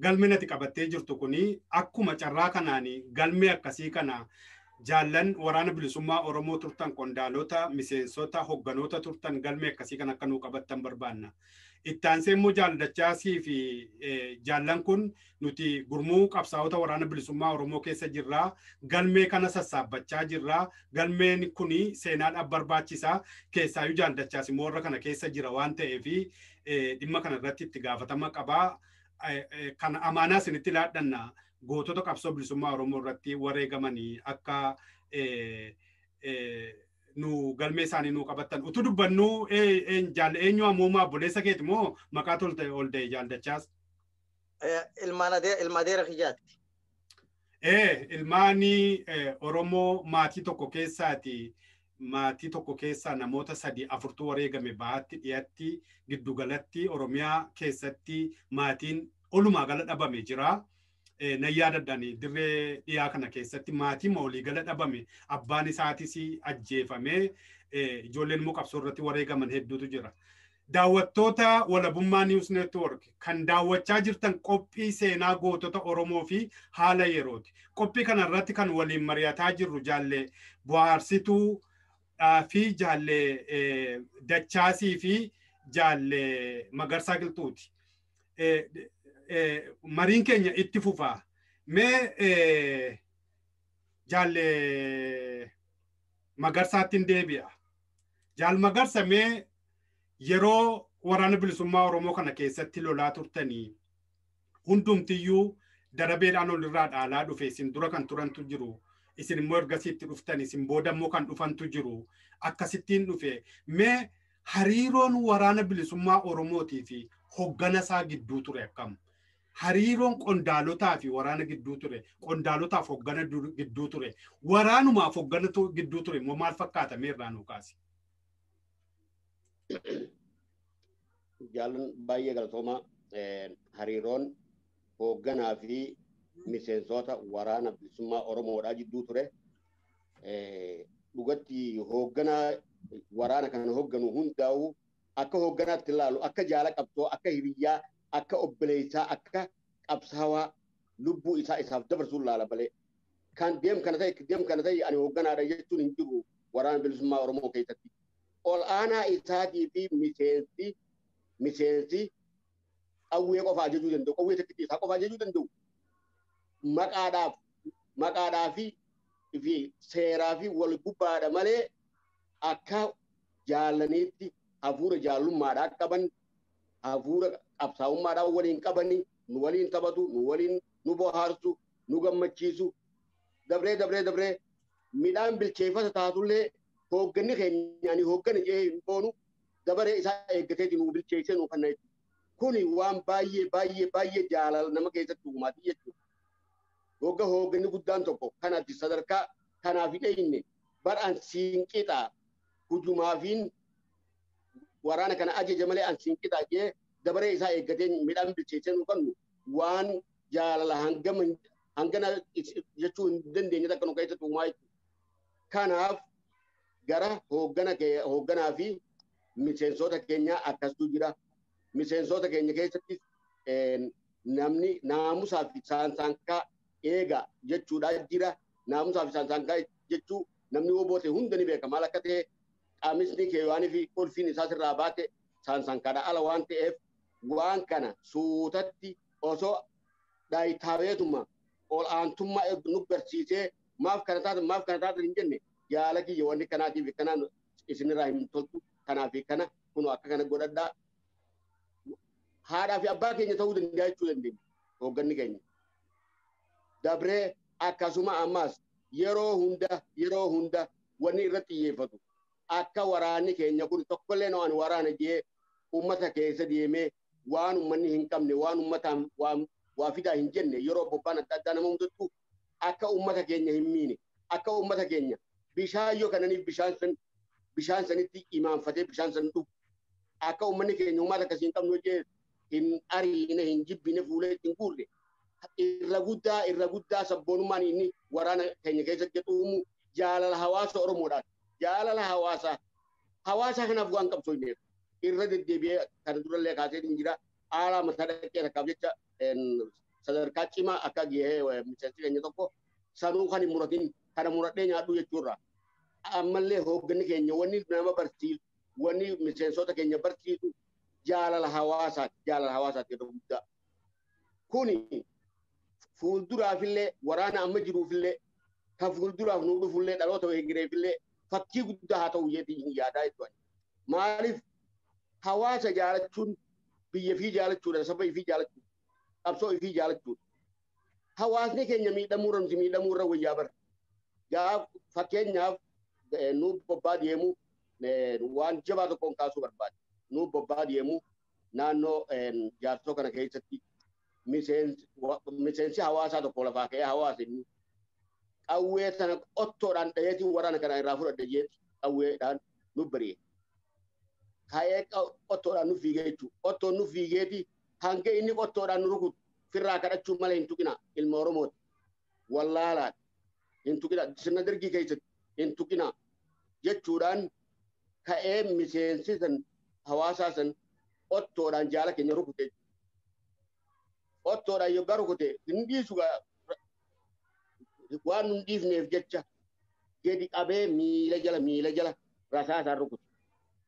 Galmeen ati qabattee jirtu kuni akkuma carraa kanaan galmee akkasii kana jaallan waraana bilisummaa Oromoo turtan qondaalota, miseensota, hogganoota turtan galmee akkasii kan akka nuu qabattan barbaanna. Ittaansee immoo jaaldachaasii fi jaallan kun nuti gurmuu qabsaa'ota waraana bilisummaa Oromoo keessa jirraa. Galmee kana sassaabbachaa jirraa. Galmeen kuni seenaadhaaf barbaachisaa. Keessaayyuu jaaldachaas immoo warra kana keessa jira waan ta'eef dhimma kana irratti itti gaafatama qabaa. Kan amaanaa isinitti laadhanna gootota qabsoo bilisummaa Oromoo irratti wareegamanii akka nu galmee isaanii nu qabattan. Utuu dubbannuu eenyu ammoo obboleessa keeti moo maqaa tolte ol da'e jaaldachaas? Ilmaan adeera kiyyaati. Ilmaani Oromoo maatii tokko keessaati. Maatii tokko keessaa namoota 3 4 wareegame bahaatti dhiyaatti giddugalatti Oromiyaa keessatti maatiin olumaa gala dhabame jira. Nan yaadadhaan dirree dhiyaa kana keessatti maatiin olii gala dhabame abbaan isaatis ajjeefame ijoolleen immoo qabsoo irratti wareegaman hedduutu jira. Daawwattoota Walabummaa News Network kan daawwachaa jirtan qophii seenaa gootota Oromoo fi haala yerooti. Qophii kana irratti kan waliin mari'ataa jirru jaallee Bohaarsituu fi jaallee Dachaasii fi jaallee Magarsaa Qilxuuti. Mariin keenya itti fufa. Mee jaalle Magarsaatti hin deebi'a. Jaal Magarsa, mee yeroo waraana bilisummaa Oromoo kana keessatti lolaa turtanii hundumtiyyuu darabeedhaan olirraa dhaalaa dhufe, isin dura kan turantu jiru, isin immoo ergasiitti dhuftan, isin booda immoo kan dhufantu jiru, akkasittiin dhufe. Mee hariiroon waraana bilisummaa Oromootii fi hoggana isaa gidduu ture akkam? Hariiroon qondaalotaa fi waraana gidduu ture, qondaalotaaf hoggana gidduu ture, waraanumaaf hoggana gidduu ture immoo maal fakkaata? Mee irraa nuu kaasi. Jaalan, baay'ee galatoomaa. Hariiroon hoogganaa fi miseensota waraana bilisummaa Oromoodhaa jidduu ture. Dhugatti hoogganaa waraana kana hoogganu hundaa'u akka hoogganaatti ilaalu, akka jaala qabsoo, akka hiriyyaa, akka obboleessaa, akka qabsaawaa lubbuu isaa isaaf dabarsuun laala malee. Kan deem kana ta'e, deem kana ta'e, ani hoogganaadha jechuun hin jiru waraana bilisummaa Oromoo keessatti. Ol aanaa isaatii fi miseensi qawwee qofa ajajuu danda'u, qawwee tokkitti isaa qofa ajajuu danda'u. Maqaadhaa fi seeraa fi wal gubbaadha malee akka jaalaniitti hafuura jaallummaadhaa qaban, hafuura qabsaa'ummaadhaa waliin qabani, nu waliin taphatu, nu waliin nu bohaarsu, nu gammachiisu. Dabree dabree dabree midhaan bilcheeffata taatullee hoogganni keenya ani hooggana jee hin boonu, dabaree isaa eeggateeti nu bilcheessee nu kenna jechuudha. Kuni waan baay'ee baay'ee baay'ee jaalala nama keessatti uumaati jechuudha. Hogga hoogganni guddaan tokko kanatti sadarkaa kanaaf hin dheyne bar an siin qixaa hujumaafiin waraana kana ajaja malee an siin qixaa jee dabaree isaa eeggatee midhaan bilcheessee nu kennu waan jaalala hangana jechuu hin dandeenye takka nu keessatti uumaa jechuudha. Kanaaf gara hoogganaa fi miseensota keenyaa akkasitu jira. Miseensota keenya keessatti namni naamusaa fi saansaankaa eega jechuudha jira. Naamusaa fi saansaankaa jechuu namni oboote hunda ni beeka maal akka ta'e. Qaamisni keewwaanii fi qulfiin isaa sirraa baate saansaankaadha ala waan ta'eef, waan kana suutatti osoo daayitaabeetuma ol aantummaa nu garsiisee maaf kana taatan, maaf kana taatan hin jenne, jaala kiyya, wanni kanaatiif kanaan isinirraa hin toltu, kanaa fi kana kun akka kana godhadhaa, haadhaa fi abbaa keenya ta'uu danda'a jechuu dandeenya hoogganni keenya. Dabree akkasuma ammas yeroo hunda, yeroo hunda wanni irratti xiyyeeffatu akka waraanni keenya kun tokkollee ani waraana jee uummata keessa deemee waan uummanni hin qabne, waan uummataan waan waa fidaa hin jenne, yeroo bobbaan adda addaa nama hundattu akka uummata keenya hin miine, akka uummata keenya bishaan yoo kananiif bishaan sanitti imaanfatee bishaan san dhugu, akka uummanni keenya uummata akkasii hin qabnu jee hin ariine, hin jibbine, fuulee hin guurre. Irra guddaa sabboonummaan inni waraana keenya keessatti uumu jaalala hawaasa Oromoodhaan, jaalala hawaasa kanaaf waan qabsoo hin irra deddeebi'ee kana durallee kaasee hin jira. Aalaa mataa dhaqee takkaaf jecha sadarkaa cimaa akka gahee miseensi keenya tokko sanuu kan hin muratin kana muradhee nyaadhu jechuurra. Ammallee hoogganni keenya wanni nama barsiisu, wanni miseensota keenya barsiisu jaalala hawaasaati, jaalala hawaasaati irra guddaa. Kuni fuulduraafillee, waraana amma jiruufillee, kan fuulduraaf nu dhufullee, dhaloota eegireefillee fakkii guddaa haa ta'u jeetii hin yaadaa jechuudha. Maaliif, hawaasa jaalachuun biyya fi jaalachuudha, saba ifii jaalachuudha, qabsoo ifii jaalachuudha. Hawaasni keenya miidhamuurra nuti miidhamuurra wayyaa bara. Gaaf fakkeenyaaf nu bobbaa deemu waan jabaa tokkoon kaasuu barbaade. Nu bobbaa deemu naannoo jaarsoo kana keessatti miseensi hawaasaa tokko lafaa ka'ee hawaasa inni qawwee sana qottoodhaan dhayeetii waraana kana irraa fudhadhe jeeti qawweedhaan nu bari'e. Ka'ee qottoodhaan nu fiigee jechuudha. Qottoon nu fiigeeti hanga inni qottoodhaan nu rukutu firraa kadhachuu malee hin tuqina, ilma Oromooti. Wallaalaadha. Hin tuqina, sirna dargii keessatti hin tuqina jechuudhaan ka'ee miseensi san hawaasaa san qottoodhaan jaala keenya rukute. Qottoodhaan yoggaa rukute hin dhiisu, waan nun dhiifneef jecha gadi qabee miila jala rasaasaan rukute.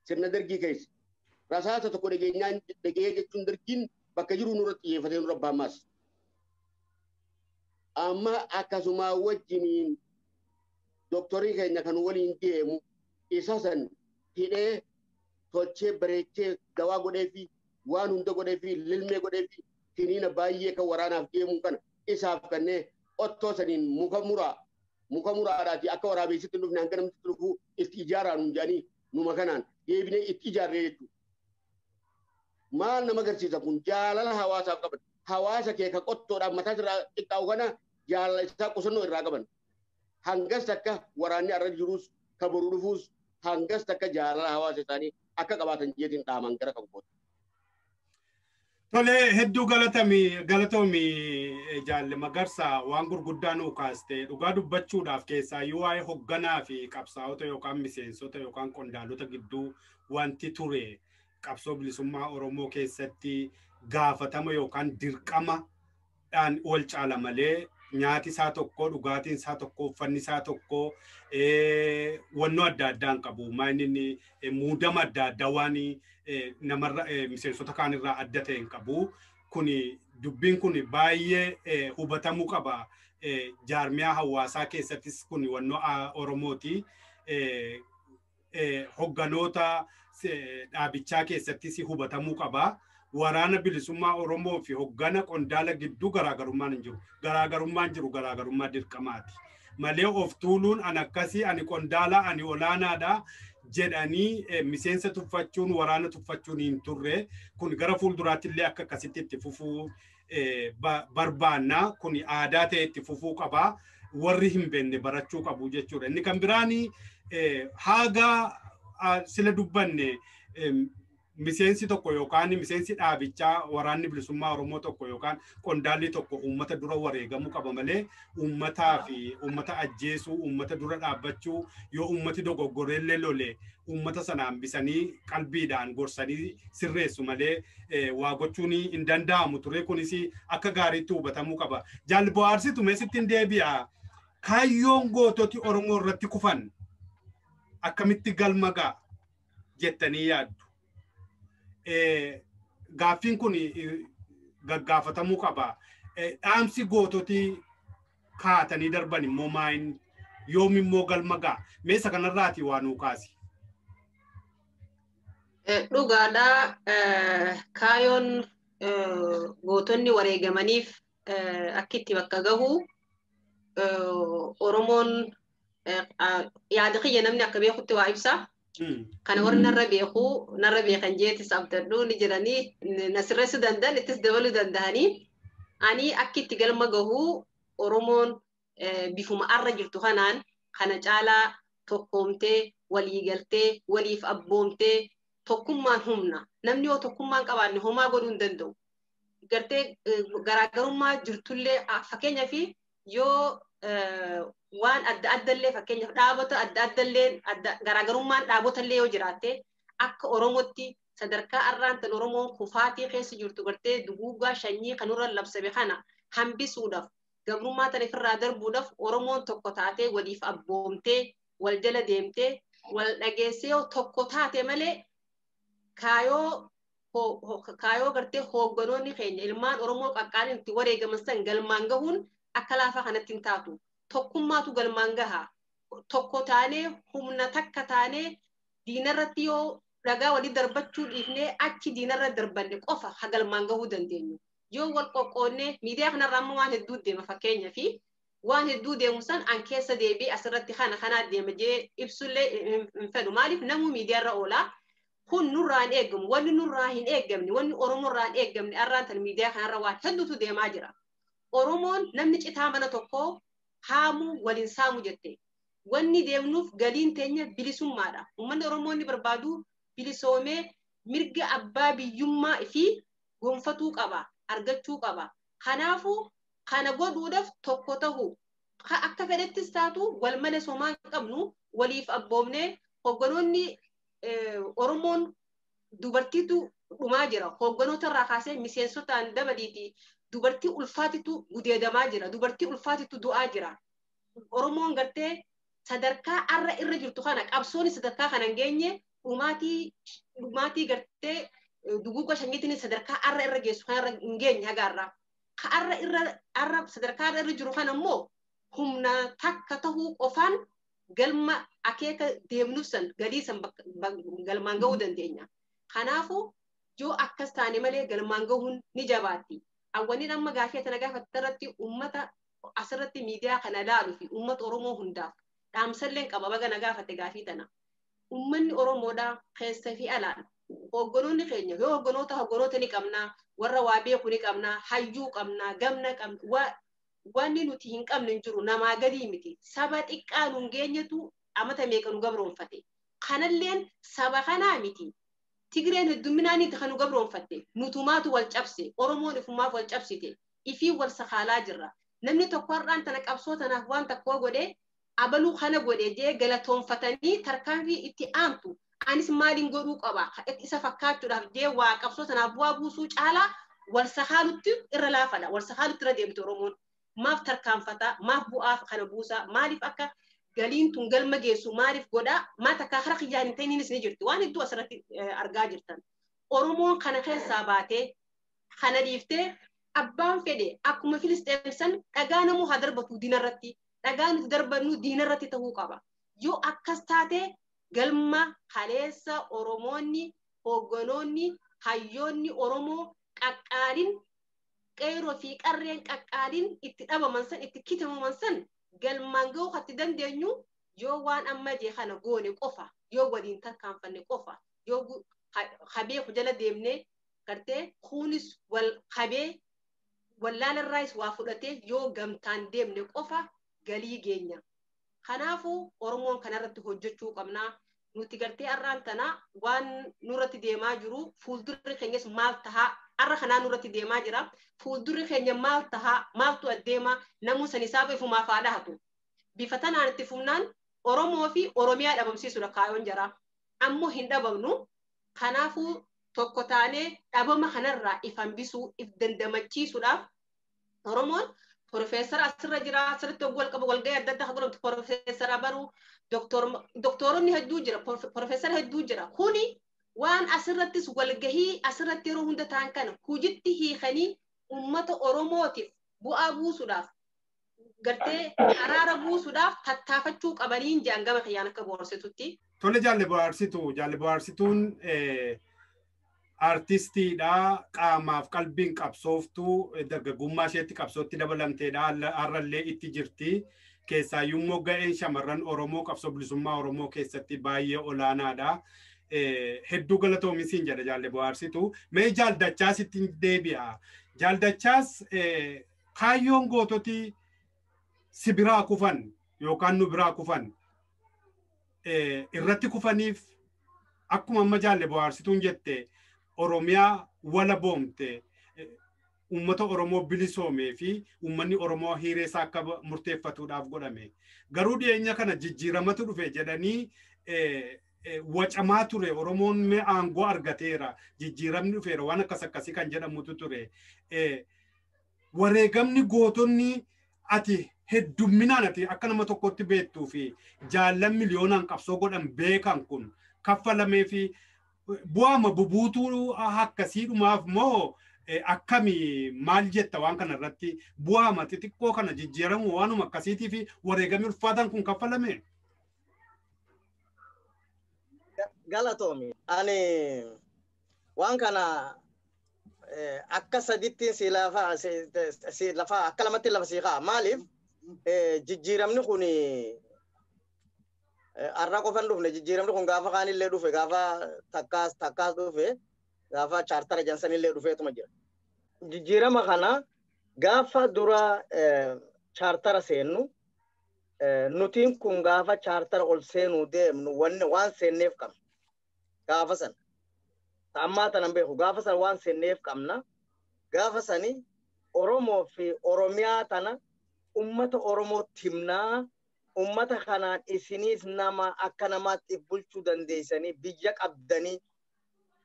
Sirna dargii keessa. Rasaasa tokko dhageenyaan dhagee jechuun dargiin Bakka jiru nurra xiyyeeffatee nurra baamaas. Amma akkasuma wajjiniin doktorii keenya kan waliin deemu isa san hidhee tolchee bareechee dawaa godhee fi waan hunda godhee fi lilmee godhee fi kiniina baay'ee kan waraanaaf deemu kana isaaf kennee ottoo saniin muka muraa muka muraadhaati akka waraabessitti dhufne hanga namatti dhufuu itti ijaaraa nuun jedhanii numa kanaan deebinee itti ijaarree jechuudha. Maal nama agarsiisa kun jaalala hawaasaaf qaban. Hawaasa kee ka qottoodhaaf mataa irraa qixxaa'u kana jaalala isaa qusannoo irraa qaban. Hangas takka waraanni arra jirus ka boru dhufuus hangas takka jaalala hawaasa isaanii akka qabaatan jeetiin dhaaman gara kan gootu. Tole hedduu galatoomi jaalle Magarsaa waan gurguddaa nuu kaaste dhugaa dubbachuudhaaf keessaayyuu waa'ee hogganaa fi qabsaa'ota yookaan miseensota yookaan qondaalota gidduu wanti ture qabsoo bilisummaa Oromoo keessatti gaafatama yookaan dirqama dhaan wal caala malee nyaati isaa tokko dhugaatiin isaa tokko uffanni isaa tokko wannoo adda addaan qabu maayini muudama adda addaa waan namarra miseensota kaanirraa adda ta'e hin qabu. Kuni dubbiin kun baay'ee hubatamuu qaba. Jaarmiyaa hawaasaa keessattis kun wannoo Oromooti. Hogganoota dhaabichaa keessattis hubatamuu qaba. Waraana bilisummaa Oromoo fi hoggana qondaala gidduu garaagarummaan hin jiru. Garaagarummaan jiru garaagarummaa dirqamaati. Malee of tuuluun an akkasii ani qondaala ani olaanaadha jedhanii miseensa tuffachuun waraana tuffachuun hin turre. Kun gara fuulduraatti illee akka akkasitti itti fufuu barbaanna. Kun aadaa ta'e itti fufuu qaba. Warri hin beekne barachuu qabu jechuudha. Inni kan biraani haga sila dubbanne miseensi tokko yookaan miseensi dhaabichaa waraanni bilisummaa Oromoo tokko yookaan qondaalli tokko uummata dura wareegamuu qaba malee uummataa fi uummata ajjeesuu uummata dura dhaabbachuu yoo uummati dogoggorellee lole uummata sana hambisanii qalbiidhaan gorsanii sirreessu malee waa gochuun hin danda'amu ture. Kunis akka gaariitti hubatamuu qaba. Jaalli bohaarsitu meesitti hin deebi'a. Kaayyoon goototi Oromoo irratti kufan akkamitti galma ga'a jettanii yaaddu? Gaaffiin kun gaggaafatamuu qaba. Dhaamsi goototi kaatanii darban immoo maayin yoom immoo galma ga'a? Meesa kanarraati waa nuu kaasi. Dhugaadhaa kaayyoon gootonni wareegamaniif akka itti bakka gahu Oromoon yaada kiyya namni akka beekutti waa ibsa. Kana warri narra beeku narra beekan jeetis abdadhu ni jedhanii na sirreessuu danda'an ittis dabaluu danda'anii ani akka itti galma gahu Oromoon bifuma arra jirtu kanaan kana caalaa tokkoomtee walii galtee waliif abboomtee tokkummaan humna namni yoo tokkummaan qabaanne homaa godhuu hin danda'u. Gartee garaagarummaa jirtullee fakkeenyaaf yoo waan adda addallee fakkeenyaaf dhaabota adda addallee garaagarummaan dhaabotallee yoo jiraatte akka Oromootti sadarkaa arraan tan Oromoon kufaatii keessa jirtu gartee duguugaa shanyii kanurra labsame kana hambisuudhaaf gabrummaa tan ofirraa darbuudhaaf Oromoon tokko taatee waliif abboomtee wal jala deemtee wal dhageessee yoo tokko taate malee kaayoo gartee hoogganoonni keenya ilmaan Oromoo qaqqaaliin itti wareegaman san galmaan gahuun akka laafaa kanatti hin taatu. Tokkummaatu galmaan gaha. Tokko taanee humna takka taanee diinarratti yoo dhagaa walii darbachuu dhiifnee achi diinarra darbanne qofa ha galmaan gahuu dandeenyu. Yoo wal qoqqoonnee miidiyaa kanarraa ammoo waan hedduu deema fakkeenyaa fi waan hedduu deemu san an keessa deebi'ee asirratti kana kanaa deema jee ibsullee hin fedhu. Maaliif namuu miidiyaarra oolaa. Kun nurraa hin eegamu. Wanni nurraa hin eegamne, wanni Oromoorraa hin eegamne arraan tan miidiyaa kanarra waan hedduutu deemaa jira. Oromoon namni citaa mana tokkoo haamuu waliin saamu jette. Wanni deemnuuf galiin teenya bilisummaadha. Uummanni Oromoo inni barbaadu bilisoomee mirga abbaa biyyummaa fi gonfatuu qaba, argachuu qaba. Kanaafuu kana godhuudhaaf tokko tahu akka fedhettis taatu wal malee somaa hin qabnu waliif abboomnee hogganoonni Oromoon dubartiitu dhumaa jira. Hogganoota irraa kaasee miseensotaan dabaliiti. Dubartii ulfaatitu gudeedamaa jira. Dubartii ulfaatitu du'aa jira. Oromoon gartee sadarkaa arra irra jirtu kana qabsoon sadarkaa kana hin geenye dhumaatii gartee Duguugga sanyiitiin sadarkaa arra irra geessu kan irra hin geenye hagaarraa. Ka arra irra arra sadarkaa arra irra jiru kana immoo humna takka tahuu qofaan galma akeeka deemnuuf san galii san galmaan gahuu dandeenya. Kanaafuu yoo akkas taane malee galmaan gahuun ni jabaatti. Awwaniin amma gaafii tana gaafatte irratti uummata asirratti miidiyaa kana laaluu fi uummata Oromoo hundaaf dhaamsalleen qaba baga na gaafatte gaafii tana. Uummanni Oromoodhaa keessa fi alaan hogganoonni keenya yoo hogganoota ni qabnaa, warra waa beeku ni qabnaa, hayyuu qabnaa, gamna qabna, wanni nuti hin qabne hin jiru namaa gadii miti. Saba xiqqaa nu hin geenyetu amata meeqa nu gabroonfate. Kanalleen saba kanaa miti. Tigreen hedduminaaniiti kan nu gabroonfatte. Nutumaatu wal cabse. Oromoon ifumaaf wal cabsite. Ifii wal sakaalaa jirra. Namni tokko har'aan tana qabsoo tanaaf waan tokkoo godhee abaluu kana godhee jee galatoonfatanii tarkaanfii itti aantu. Anis maaliin godhuu qaba? Isa fakkaachuudhaaf jee waa qabsoo tanaaf bu'aa buusuu caalaa wal sakaalutti irra laafadha. Wal sakaalutti irra deemte Oromoon. Maaf tarkaanfataa? Maaf bu'aa kana buusaa? Maaliif akka galiin tun galma geessu maaliif godhaa? Maa takkaa hara kiyyaan hin ta'iniinis ni jirti. Waan hedduu asirratti argaa jirtan. Oromoon kana keessaa baatee kana dhiiftee abbaan fedhe akkuma Filisxeem san dhagaa namuu haa darbatu diinarratti. Dhagaa nuti darbannu diinarratti ta'uu qaba. Yoo akkas taate galma kaleessa Oromoonni, hogganoonni, hayyoonni Oromoo qaqqaaliin qeeroo fi qarreen qaqqaaliin itti dhabaman san itti kitamaman san galmaan gahuu kan dandeenyu yoo waan amma jee kana goone qofa, yoo waliin tarkaanfanne qofa, yoo habeeku jala deemne gartee kunis wal habee wallaalarraayis waa fudhatee yoo gamtaan deemne qofa galii geenya. Kanaafuu Oromoon kanarratti hojjechuu qabnaa. Nuti gartee har'aan tana waan nurratti deemaa jiru fuuldurri keenyas maal tahaa har'a kanaa nurratti deemaa jira. Fuuldurri keenya maal tahaa maaltu addeema namuu san isaaf ifumaaf haa dhahatu. Bifa tanaan itti fufnaan Oromoo fi Oromiyaa dhabamsiisuudha kaayoon jira. Ammoo hin dhabamnu. Kanaafuu tokko taanee dhabama kanarraa if hambisuu if dandamachiisuudhaaf Oromoon Profeesara asirra jira, asirratti wal qabu walgahii adda addaa godhamtu Profeesara Baruu, doktoronni hedduu jira, Profeesara hedduu jira. Kuni waan asirrattis walgahii asirratti yeroo hunda ta'an kana hojiitti hiikanii uummata Oromootiif bu'aa buusuudhaaf gartee araara buusuudhaaf tattaafachuu qabaniin jedhan gama kiyyaan akka bohaarsitutti. Tole jaalle bohaarsitu, jaalle bohaarsituun artistiidha, qaamaaf qalbiin qabsooftuu, dargaggummaa isheetti qabsootti dabalamteedha, har'allee itti jirti. Keessaayyuu immoo ga'een shamarran Oromoo qabsoo bilisummaa Oromoo keessatti baay'ee olaanaadha. Hedduu galatoomi jedha jaalle bohaarsitu. Mee jaaldachaas ittiin deebi'a. Jaaldachaas kaayyoon goototi si biraa kufan yookaan nu biraa kufan irratti kufaniif akkuma amma jaalle bohaarsituun jette Oromiyaa wala boomte uummata Oromoo bilisoomee fi uummanni Oromoo hiree isaa akka murteeffatuudhaaf godhame. Garuu dhiyeenya kana jijjiiramatu dhufe jedhanii wacamaa ture. Oromoon mee aangoo argateera, jijjiiramni dhufeera waan akkas akkasii kan jedhamutu ture. Wareegamni gootonni ati heddumminaan ati akka nama tokkotti beektuu fi jaallan miliyoonaan qabsoo godhan beekan kun kaffalamee fi bu'aama bubuutuu akkasiidhumaaf moo akkami maal jetta waan kana irratti bu'aama xixiqqoo kana jijjiiramu waanuma akkasiitii fi wareegamni ulfaataan kun kaffalame? Galatoomi. Ani waan kana akka saditti si lafa akka lamatti lafa si kaa maaliif jijjiiramni kun har'a qofan dhufne jijjiiramni kun gaafa kaanillee dhufe gaafa takkaas dhufe gaafa chaartara jansanillee dhufeetuma jira. Jijjiirama kana gaafa dura chaartara seennu nutiin kun gaafa chaartara ol seenuu deemnu waan seenneef qabna gaafa sana. Ammaa tanan beeku gaafa sana waan seenneef qabna gaafa sani Oromoo fi Oromiyaa tana ummata Oromoo timnaa ummata kanaan isiniis nama akka namaatti bulchuu dandeessanii biyya qabdanii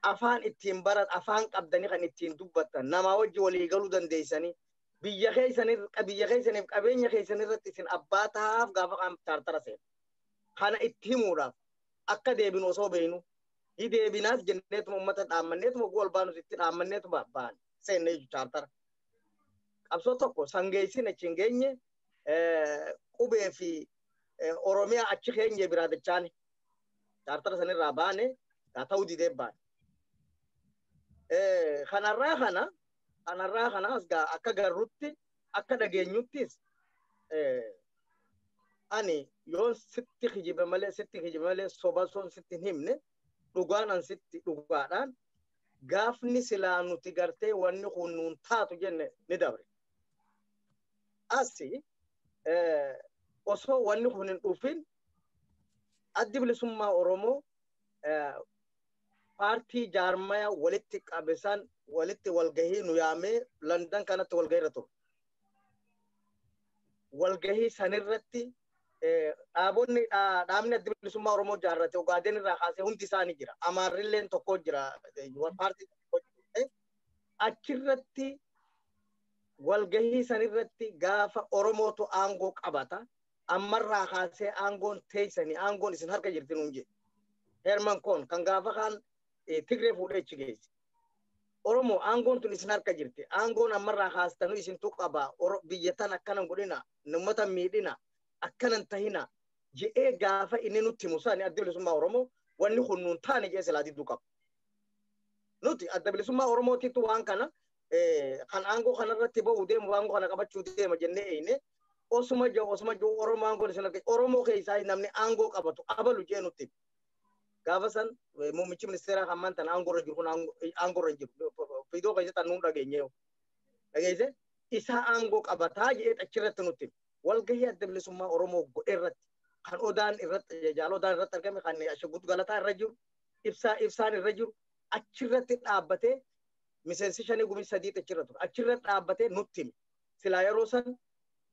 afaan ittiin baran afaan qabdanii kan ittiin dubbattan namaa wajji walii galuu dandeessanii biyya keessaniif qabeenya keessan irratti isin abbaa tahaaf gaafa qaam chaartara seenu. Kana itti himuudhaaf akka deebinu osoo beeknu Hideebinaas jenneetuma uummata dhaammanneetuma gool baanus itti dhaammanneetuma baane seenne jechuudha chaartara. Qabsoo tokko sangeessin achi hin geenye qubee fi Oromiyaa achi keenye biraa dachaani. Chaartara sanirraa baane haa ta'uu didee baane. Kanarraa kana as akka garrutti akka dhageenyuttis ani yoon sitti kijibe malee soba soon sitti hin himne dhugaan an sitti dhugaadhaan gaafni silaa nuti gartee wanni kun nuun taatu jenne ni dabre. Asi osoo wanni kun hin dhufin addi bilisummaa Oromoo paartii jaarmaya walitti qabesan walitti walgahii nu yaamee London kanatti walgahii irra ture. Walgahii sanirratti dhaabonni dhaabni addi bilisummaa Oromoo jaarrate Ogaadeen irraa kaasee hundi isaanii jira. Amaarrilleen tokko jira. Paartii tokko jira. Achirratti walgahii sanirratti gaafa Oromootu aangoo qabata. Ammarraa kaasee aangoon teessanii aangoon isin harka jirti nuun jedhe. Herman Koon kan gaafa kaan Tigree fuudhee achi geesse. Oromoo aangoon tun isin harka jirti. Aangoon ammarraa kaastanuu isintu qaba. Biyya tan akkanan godhina. Uummata miidhina. Akkanan tahina. Je'ee gaafa inni nutti himu sani adda bilisummaa Oromoo wanni kun nuun taane jedhee silaa didduu qaba. Nuti adda bilisummaa Oromootiitu waan kana kan aangoo kanarratti ba'uu deemu aangoo kana qabachuu deema jennee eeyne osuma jiru Oromoo aangoon isin harka Oromoo keessaa namni aangoo qabatu abalu jee nutti. Gaafa san muummichi ministeeraa hammaan tan aangoo irra jiru kun aangoo irra jiru. Fiidoo keessatti nuun dhageenye. Dhageesse isaa aangoo qabataa jedhee achirratti nutti. Walgahii adda bilisummaa Oromoo godhe irratti kan Odaan irratti Jaalodaan irratti argame kan Ashaguut Galataa irra jiru ibsaan irra jiru achirratti dhaabbatee miseensi 5 gumii 3 achirra ture. Achirratti dhaabbatee nutti hime. Silaa yeroo san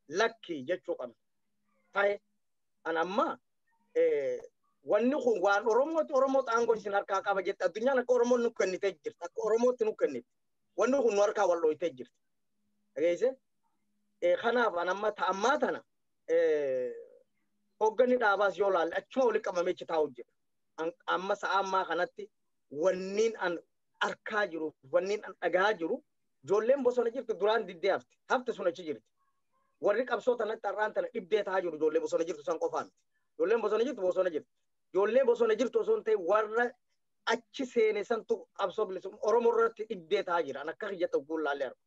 lakki jechuu qabna. Ta'e an amma wanni kun waan Oromootti Oromootti aangoo isin harkaa qaba jette addunyaan akka Oromoon nu kennitee jirti. Akka Oromootti nu kennite. Wanni kun nu harkaa wal dhooytee jirti. Dhageesse? Kanaaf an amma ta'ammaa tana hoogganni dhaabaas yoo laalle achuma walitti qabamee achi taa'u jira. Amma sa'a ammaa kanatti wanniin an arkaa jiru wanniin an dhagaa jiru ijoolleen bosona jirtu duraan diddee hafte. Hafte sun achi jirti. Warri qabsoo tanatti har'aan tana dhibdee taa'aa jiru ijoollee bosona jirtu san qofaa miti. Ijoolleen bosona jirtu bosona jirti. Ijoollee bosona jirtu osoo hin ta'in warra achi seene santu qabsoo bilisummaa Oromoo irratti dhibdee taa'aa jira. An akka kiyyatti ogguun laallee argu.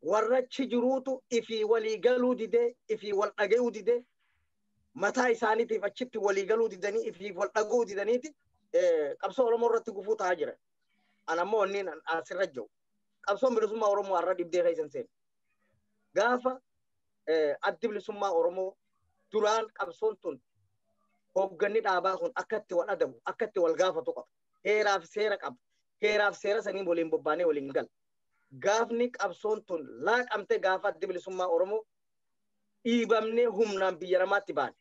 Warra achi jiruutu ifii walii galuu didee ifii wal dhaga'uu didee mataa isaaniitiif achitti walii galuu didanii ifii wal dhaga'uu didaniiti qabsoo Oromoo irratti gufuu taa'aa jira. An ammoo wanni asirra jiru. Qabsoon bilisummaa Oromoo har'a dhibdee keessa hin seenne. Gaafa addi bilisummaa Oromoo duraan qabsoon tun hoogganni dhaabaa kun akkatti wal adabu akkatti wal gaafatu qaba. Heeraaf seera qaba. Heeraaf seera saniin waliin bobbaanee waliin gala. Gaafni qabsoon tun laaqamte gaafa addi bilisummaa Oromoo dhiibamnee humnaan biyya namaatti baane.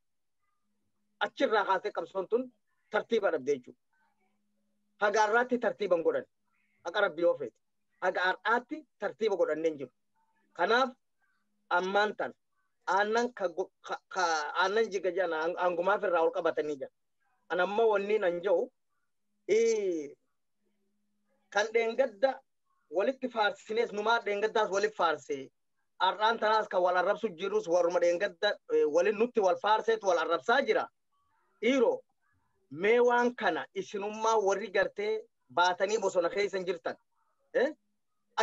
Achirraa kaasee qabsoon tun tartiiba dhabde jechuudha. Haga har'aatti tartiiba hin godhanne. Haqa rabbi yoo feete. Haga har'aatti tartiiba godhannee hin jiru. Kanaaf ammaan tan aannan aannan jiga jedhan aangumaaf irraa ol qabatanii jira. An amma wanni nan jedhu kan dheengadda walitti faarsinees numaa dheengaddaas walitti faarsee har'aan tanaas kan wal arrabsu jirus warruma dheengadda waliin nutti wal faarseetu wal arrabsaa jira. Dhiiroo mee waan kana isinummaa warri gartee baatanii bosona keessa hin jirtan.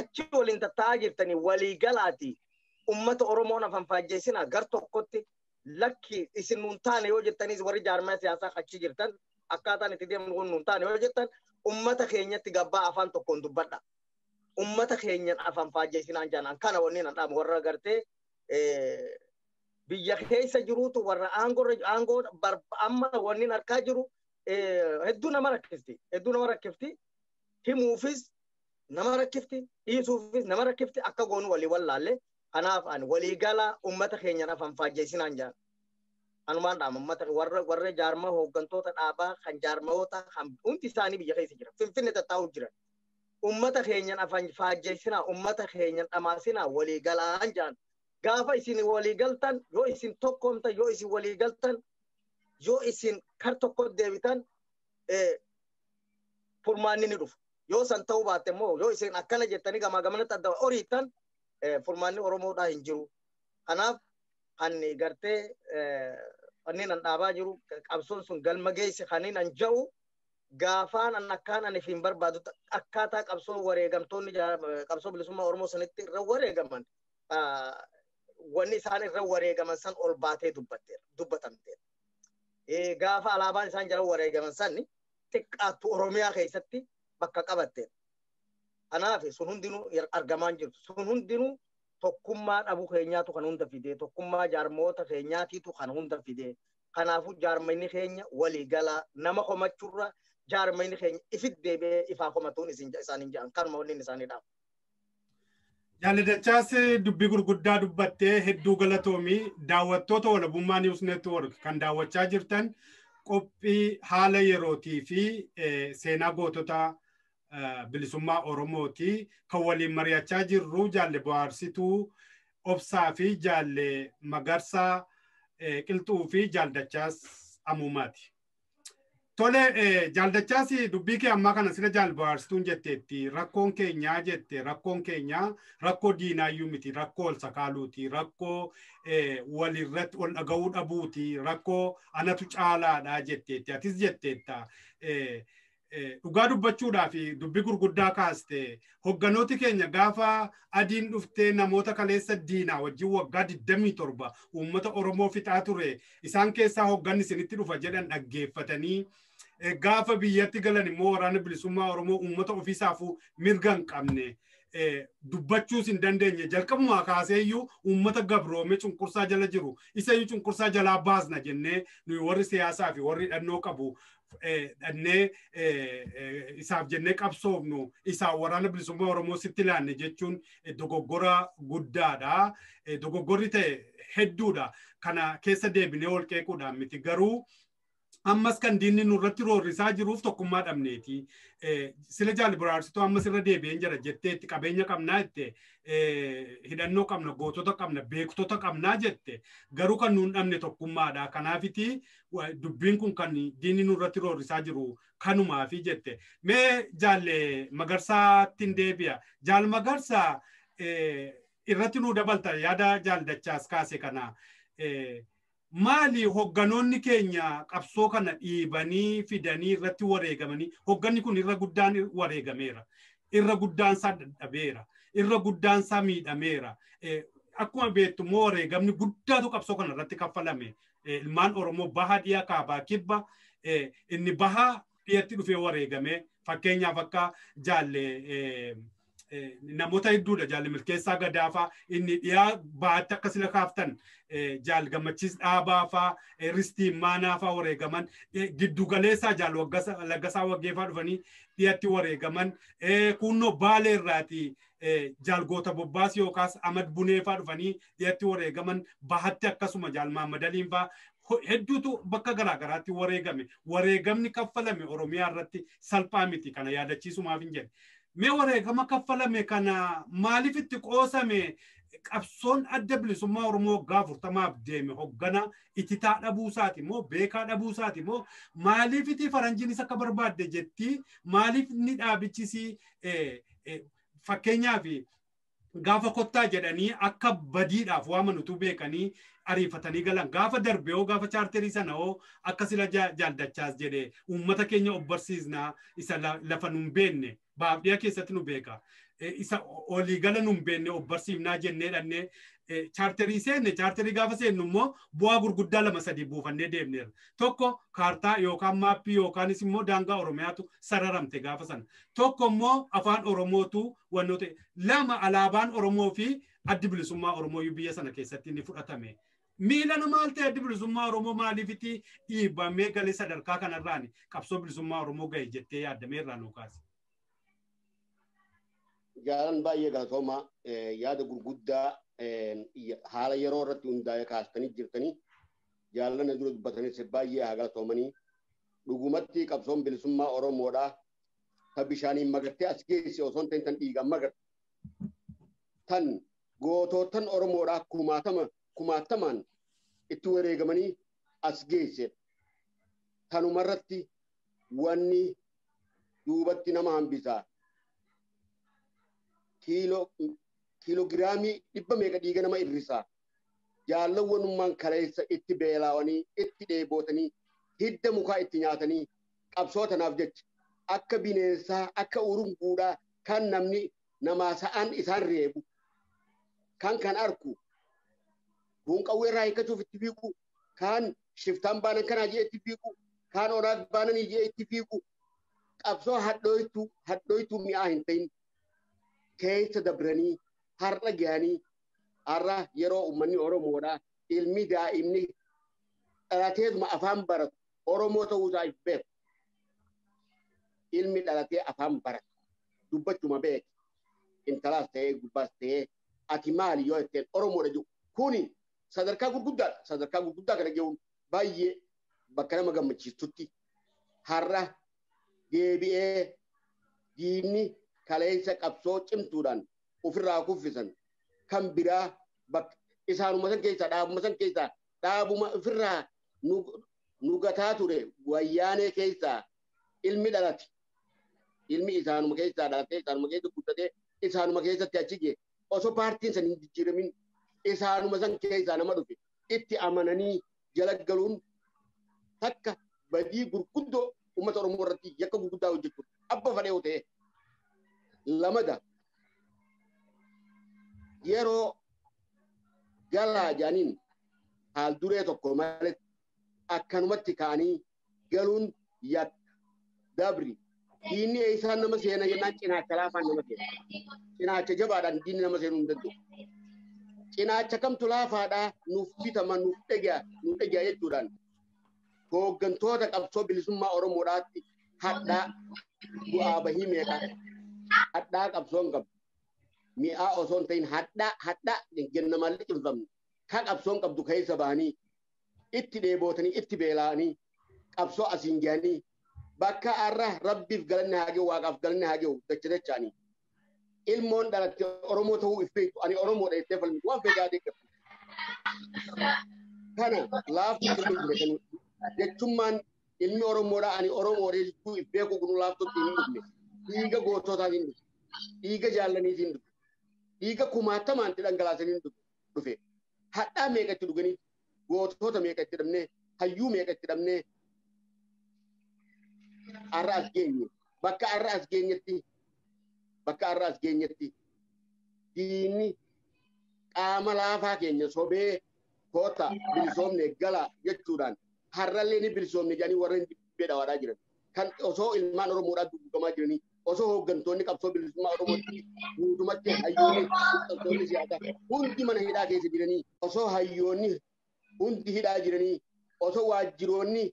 Achi waliin tattaa'aa jirtanii walii galaati. Ummata Oromoon afaan faajjeessinaa gar tokkotti lakki isin nuun taane yoo jettanis warri jaarmaa siyaasaa achi jirtan akkaataan itti deemnu kun nuun taane yoo jettan ummata keenyatti gabbaa afaan tokkoon dubbadha. Ummata keenyan afaan faajjeessinaan jaanaan kana wanni nan dhaamu warra gartee biyya keessa jiruutu warra aangoo amma wanni harkaa jiru hedduu nama rakkifti. Hedduu nama rakkifti. Himuufis nama rakkifti. Dhiisuufis nama rakkifti. Akka goonu walii wallaalle. Kanaaf ani waliigala uummata keenyan afaan faajjeessinaan jaan. Anumaan dhaama uummata warra jaarmaa hooggantoota dhaabaa kan jaarmaoota kan hundi isaanii biyya keessa jiran. Finfinne tattaa'u jiran. Uummata keenyan afaan faajjeessinaa uummata keenyan dhamaasinaa waliigalaan jaan. Gaafa isin waliigaltan yoo isin tokkoomtan yoo isin waliigaltan yoo isin kar tokko deebitan Furmaanni ni dhufa. Yoo san ta'uu baatte immoo yoo isin akkana jettanii gamaa gamanatti adda horiitan furmaanni Oromoodhaa hin jiru. Kanaaf kan gartee kanneen an dhaabaa jiru qabsoon sun galma geesse kanneen an ja'u gaafaan an akkaan ani hin barbaadu akkaataa qabsoo wareegamtoonni qabsoo bilisummaa Oromoo sanitti irra wareegaman wanni isaan irra wareegaman san ol baatee dubbatamteera. Gaafa alaabaan isaan jala wareegaman sanni xiqqaattu Oromiyaa keessatti bakka qabatteera. Kanaaf sun hundinuu argamaa jirtu. Sun hundinuu tokkummaa dhabuu keenyaatu kan hunda fide. Tokkummaa jaarmoota keenyaatiitu kan hunda fide. Kanaafuu jaarmanni keenya waliigalaa nama komachuurra jaarmanni keenya ifit deebi'ee ifaa komatuun isaan hin jedhan. Kanuma waliin isaanii dhaabu. Jaaladachaas dubbii gurguddaa dubbattee hedduu galatoomii daawwattoota Walabummaa News Network kan daawwachaa jirtan qophii haala yerootii fi seenaa gootota bilisummaa Oromooti kan waliin mari'achaa jirru jaalle Bohaarsituu Obsaa fi jaalle Magarsaa Qilxuu fi Jaaldachaas Amuumaati. Tole Jaaldachaas dubbii kee ammaa kana sila jaal Bohaarsituun jetteetti rakkoon keenyaa jette rakkoon keenyaa rakkoo diinaayyuu miti rakkoo ol sakaaluuti rakkoo walirratti ol dhaga'uu dhabuuti rakkoo anatu caalaadha jetteetti atis jetteetta. Dhugaa dubbachuudhaaf dubbii gurguddaa kaaste hogganooti keenya gaafa adiin dhuftee namoota kaleessa diinaa wajjin waggaa 27 uummata Oromoo fixaa ture isaan keessaa hogganni isinitti dhufa jedhan dhaggeeffatanii gaafa biyyatti galan immoo waraana bilisummaa Oromoo uummata ofiisaafuu mirga hin qabne dubbachuus hin dandeenye jalqabumaa kaaseeyyuu uummata gabroome cunqursaa jala jiru isayyuu cunqursaa jalaa baasna jennee nuyi warri siyaasaa fi warri hidhannoo qabu dhannee isaaf jennee qabsoofnu isaa waraana bilisummaa Oromoo sitti laanne jechuun dogoggora guddaadha. Dogoggorri ta'e hedduudha. Kana keessa deebinee ol qeequudhaan miti garuu ammas kan diinni nurratti roorrisaa jiruuf tokkummaa dhabneeti. Sila jaalli Bohaarsituu ammas irra deebi'een jira jetteetti qabeenya qabnaa jette hidhannoo qabna gootota qabna beektota qabnaa jette garuu kan nuun dhabne tokkummaadha. Kanaafiti dubbiin kun kan diinni nurratti roorrisaa jiru kanumaafi jette. Mee jaalle Magarsaatti hin deebi'a. Jaal Magarsaa irratti nuu dabalta yaada Jaaldachaas kaase kana. Maali hogganoonni keenya qabsoo kana dhiibanii fidanii irratti wareegamanii hogganni kun irra guddaan wareegameera. Irra guddaan isaa dadhabeera. Irra guddaan isaa miidhameera. Akkuma beektu immoo wareegamni guddaatu qabsoo kana irratti kaffalame. Ilmaan Oromoo baha dhiyaa kaabaa kibba inni baha dhiyatti dhufee wareegame fakkeenyaaf akka jaalle namoota hedduudha jaalle Milkeessaa Gadaafaa inni dhiyaa baatti akka sila kaaftan jaal Gammachiis Dhaabaafaa Ristii Maanaafaa wareegaman giddugaleessaa jaal Laggasaa Waggeefaa dhufanii dhiyatti wareegaman kunnoo Baalee irraati jaal Goota Bobbaas yookaas Amad Buneefaa dhufanii dhiyatti wareegaman bahatti akkasuma jaal Mahammad Aliinfaa hedduutu bakka garaagaraatti wareegame wareegamni kaffalame Oromiyaa irratti salphaa miti kana yaadachiisumaaf hin jedhe. Mee wareegama kaffalame kana maaliif itti qoosame qabsoon adda bilisummaa Oromoo waggaa 40 deeme hoggana ititaa dhabuusaati moo beekaa dhabuusaati moo maaliif itti faranjiinis akka barbaadde jetti maaliif inni dhaabichisi fakkeenyaaf gaafa kottaa jedhanii akka badiidhaaf waaman utuu beekanii ariifatanii galan gaafa darbe hoo gaafa chaarterii sana hoo akka sila Jaaldachaas jedhe uummata keenya of barsiisnaa isa lafa nun beekne baaf dhiya keessatti nu beeka isa olii gala nun beekne of barsiifnaa jennee dhannee chaarterii seenne chaarterii gaafa seennu immoo bu'aa gurguddaa 2-3 buufannee deemneerra. Tokko kaartaa yookaan maappii yookaanis immoo daangaa Oromiyaatu sararamte gaafa sana. Tokko immoo afaan Oromootu wannoota lama alaabaan Oromoo fi addi bilisummaa Oromoo biyya sana keessatti ni fudhatame. Miilana maal ta'e addi bilisummaa Oromoo maaliifitti dhiibamee galee sadarkaa kanarraan qabsoo bilisummaa Oromoo ga'e jettee yaaddameerraa nuu kaase. Jaalan baay'ee galatooma yaada gurguddaa haala yeroo irratti hundaa'e kaastanii jirtanii jaalala dura dubbatanii baay'ee haa galatoomanii dhugumatti qabsoon bilisummaa Oromoodhaa ta bishaaniin magartee as geesse osoo hin ta'in tan dhiigaan magarte tan gootootan Oromoodhaa kumaatamaan itti wareegamanii as geesse. Tanumarratti wanni Duubatti nama hambisa. Kiiloogiraamii 100 meeqa dhiiga nama irrisa. Jaalawwanummaan kaleessa itti beelaawanii itti dheebotanii hidda mukaa itti nyaatanii qabsoo tanaaf jecha akka bineensaa akka urunguudhaa kan namni namaa sa'aan isaan reebu kan arku kun qawwee irraa hiikkachuuf itti fiigu kan shiftaan baanan kanaa jee itti fiigu kan oraaf baananii jee itti fiigu qabsoo hadhooytuu mi'aa hin ta'in keessa dabranii har'a gahanii har'a yeroo uummanni Oromoodhaa ilmi daa'imni dhalateetuma afaan baratu Oromoo ta'uusaa if beeku. Ilmi dhalatee afaan baratu dubbachuma beeku. Intalaas ta'ee gubbaas ta'ee ati maali yoo jetteen Oromoodha jiru. Kuni sadarkaa gurguddaadha. Sadarkaa gurguddaa kana ge'uun baay'ee bakka nama gammachiistutti har'a deebi'ee diinni kaleessa qabsoo cimtuudhaan ofirraa kuffisan kan biraa bakka isaanuma san keessaa dhaabuma san keessaa dhaabuma ofirraa nu gataa ture wayyaanee keessaa ilmi dhalate. Ilmi isaanuma keessaa dhalatee isaanuma keessa guddatee isaanuma keessatti achi ga'e osoo paartiin san hin jijjiiramin isaanuma san keessaa nama dhufe itti amananii jala galuun takka badii gurguddoo uummata Oromoo irratti yakka gurguddaa hojjechuudha. Abba fadhee yoo ta'e lamada yeroo galaa jaaniin haal duree tokko malee akkanumatti ka'anii galuun yakka dabri diinni isaan nama seena jennaan cinaacha laafaan nama seena. Cinaacha jabaadhaan diinni nama seenuu hin danda'u. Cinaacha kamtu laafaadhaa nuuf bitama nuuf dhagaa jechuudhaan hooggantoota qabsoo bilisummaa Oromoodhaatti hadhaa bu'aa bahii meeqa hadhaa qabsoon qabdu mi'aa osoo hin ta'in hadhaa jennamaan liqimfamne ka qabsoon qabdu keessa bahanii itti dheebootanii itti beela'anii qabsoo asiin gahanii bakka har'a rabbiif galanni haa ga'u waaqaaf galanni haa ga'u dacha dachaanii ilmoon dhalatte Oromoo ta'uu if beektu ani Oromoodha jettee falmitu waan feegaa deeggartu. Kana laaftuu dhufne jechummaan ilmi Oromoodha ani Oromoodha jechuu if beeku kun laaftuutti hin dhufne dhiiga gootootaatiin dhufe dhiiga jaallaniitiin dhufe dhiiga kumaatamaan itti dhangalaasaniin dhufe hadhaa meeqa itti dhuganii gootota meeqa itti dhabnee hayyuu meeqa itti dhabnee har'a as geenye bakka har'a as geenyetti bakka har'a as geenyetti diinni qaama laafaa keenya sobee koota bilisoomne gala jechuudhaan har'allee ni bilisoomne jedhanii warreen dibbee dhawaadhaa jiran kan osoo ilmaan Oromoodhaa dubbifamaa jiranii osoo hooggantoonni qabsoo bilisummaa Oromootti guutumatti hayyoonni qabsoonni siyaasaa hundi mana hidhaa keessa jiranii osoo hayyoonni hundi hidhaa jiranii osoo waajjiroonni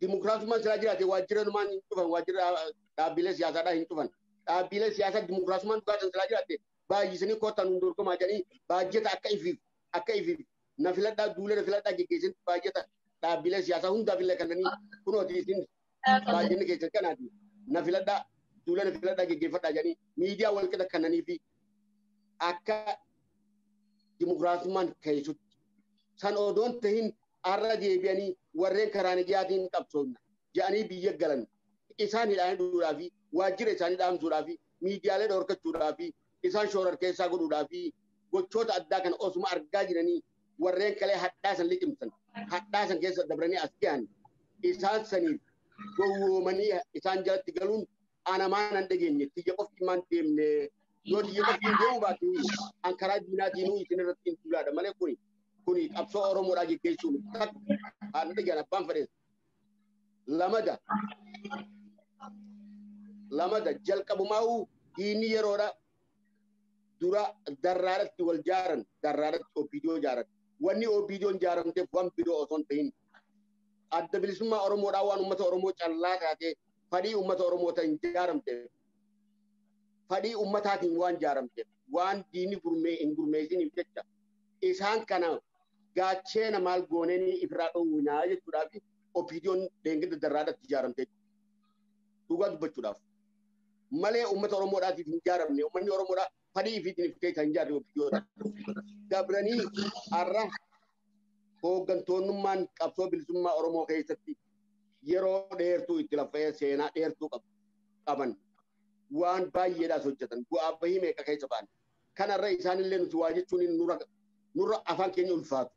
dimokiraasummaan silaa jiraate waajjiranumaan hin dhufan waajjira dhaabbilee siyaasaadhaa hin dhufan dhaabbilee siyaasaa dimokiraasummaan dhugaatan silaa jiraate baay'isanii kottaan hun dorgomaa jedhanii baajjeta akka ifiif na filadhaa duulee na filadhaa geggeessan baajjeta dhaabbilee siyaasaa hundaaf illee kannanii kunooti isin baajjenni keessan kanaati na filadhaa duulee na filadhaa geggeeffadhaa jedhanii miidiyaa wal qixa kannanii fi akka dimokiraasummaan keessutti san odoon tahin har'a deebi'anii warreen karaa nagayaatiin qabsoomna jedhanii biyya galan isaan hidhaanii dhuudhaa fi waajjira isaanii dhaamsuudhaa fi miidiyaalee dhorkachuudhaa fi isaan shoorar keessaa godhuudhaa fi gochoota addaa kana osuma argaa jiranii warreen kalee hadhaa san liqimsan hadhaa san keessa dabranii as gahan isaan saniif gowwoomanii isaan jalatti galuun anamaan an dhageenye tiyya qofti maan deemne yoo tiyya qofti hin deemu baate an karaa diinaatiinuu isin irratti hin duulaadha malee kuni qabsoo Oromoodhaa geggeessuu miti takka haadha dhagaan abbaan fedhees lamada jalqabumaa'uu diinni yeroodha dura darraadhatti wal jaaran darraadhatti OPDO jaaran wanni OPDOon jaaramteef waan biroo osoo hin ta'in adda bilisummaa Oromoodhaa waan uummata Oromoo callaa taatee fadhii uummata Oromoo ta'in jaaramteef fadhii uummataatiin waan jaaramteef waan diinni gurmee hin gurmeessiniif jecha isaan kana gaacheena maal gooneenii ifirraa dhoowwinaa jechuudhaaf OPDOon deengidda darraadhatti ijaaramtee dhugaa dubbachuudhaaf malee uummata Oromoodhaatiif hin ijaaramne uummanni Oromoodhaa fadhii ifiitiin if keessa hin ijaarre OPDOodha. Dabranii har'a hooggantoonnummaan qabsoo bilisummaa Oromoo keessatti yeroo dheertuu itti laffa'ee seenaa dheertuu qabu. qaban waan baay'eedhaas hojjetan bu'aa bahii meeqa keessa ba'an. Kanarra isaanillee nuti waa jechuun nurra afaan keenya ulfaatu.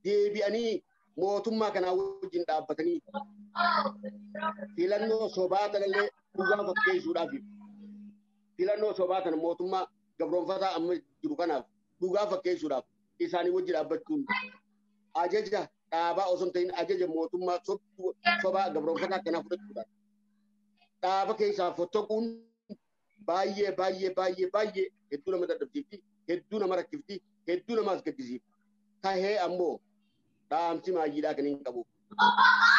Deebi'anii mootummaa kanaa wajjin dhaabbatanii filannoo sobaa tanallee dhugaa fakkeessuudhaaf filannoo sobaa tana mootummaa gabroonfataa amma jiru kanaaf dhugaa fakkeessuudhaaf isaanii wajjin dhaabbachuun ajaja dhaabaa osoo hin ta'in ajaja mootummaa sobaa gabroonfataa kanaa fudhachuudhaan dhaaba keessaa fottoquun baay'ee baay'ee baay'ee baay'ee hedduu nama dadhabsiifti, hedduu nama rakkifti, hedduu namaas gaddisiifti. Tahee ammoo dhaamsi maayyiidhaa kan hin qabu.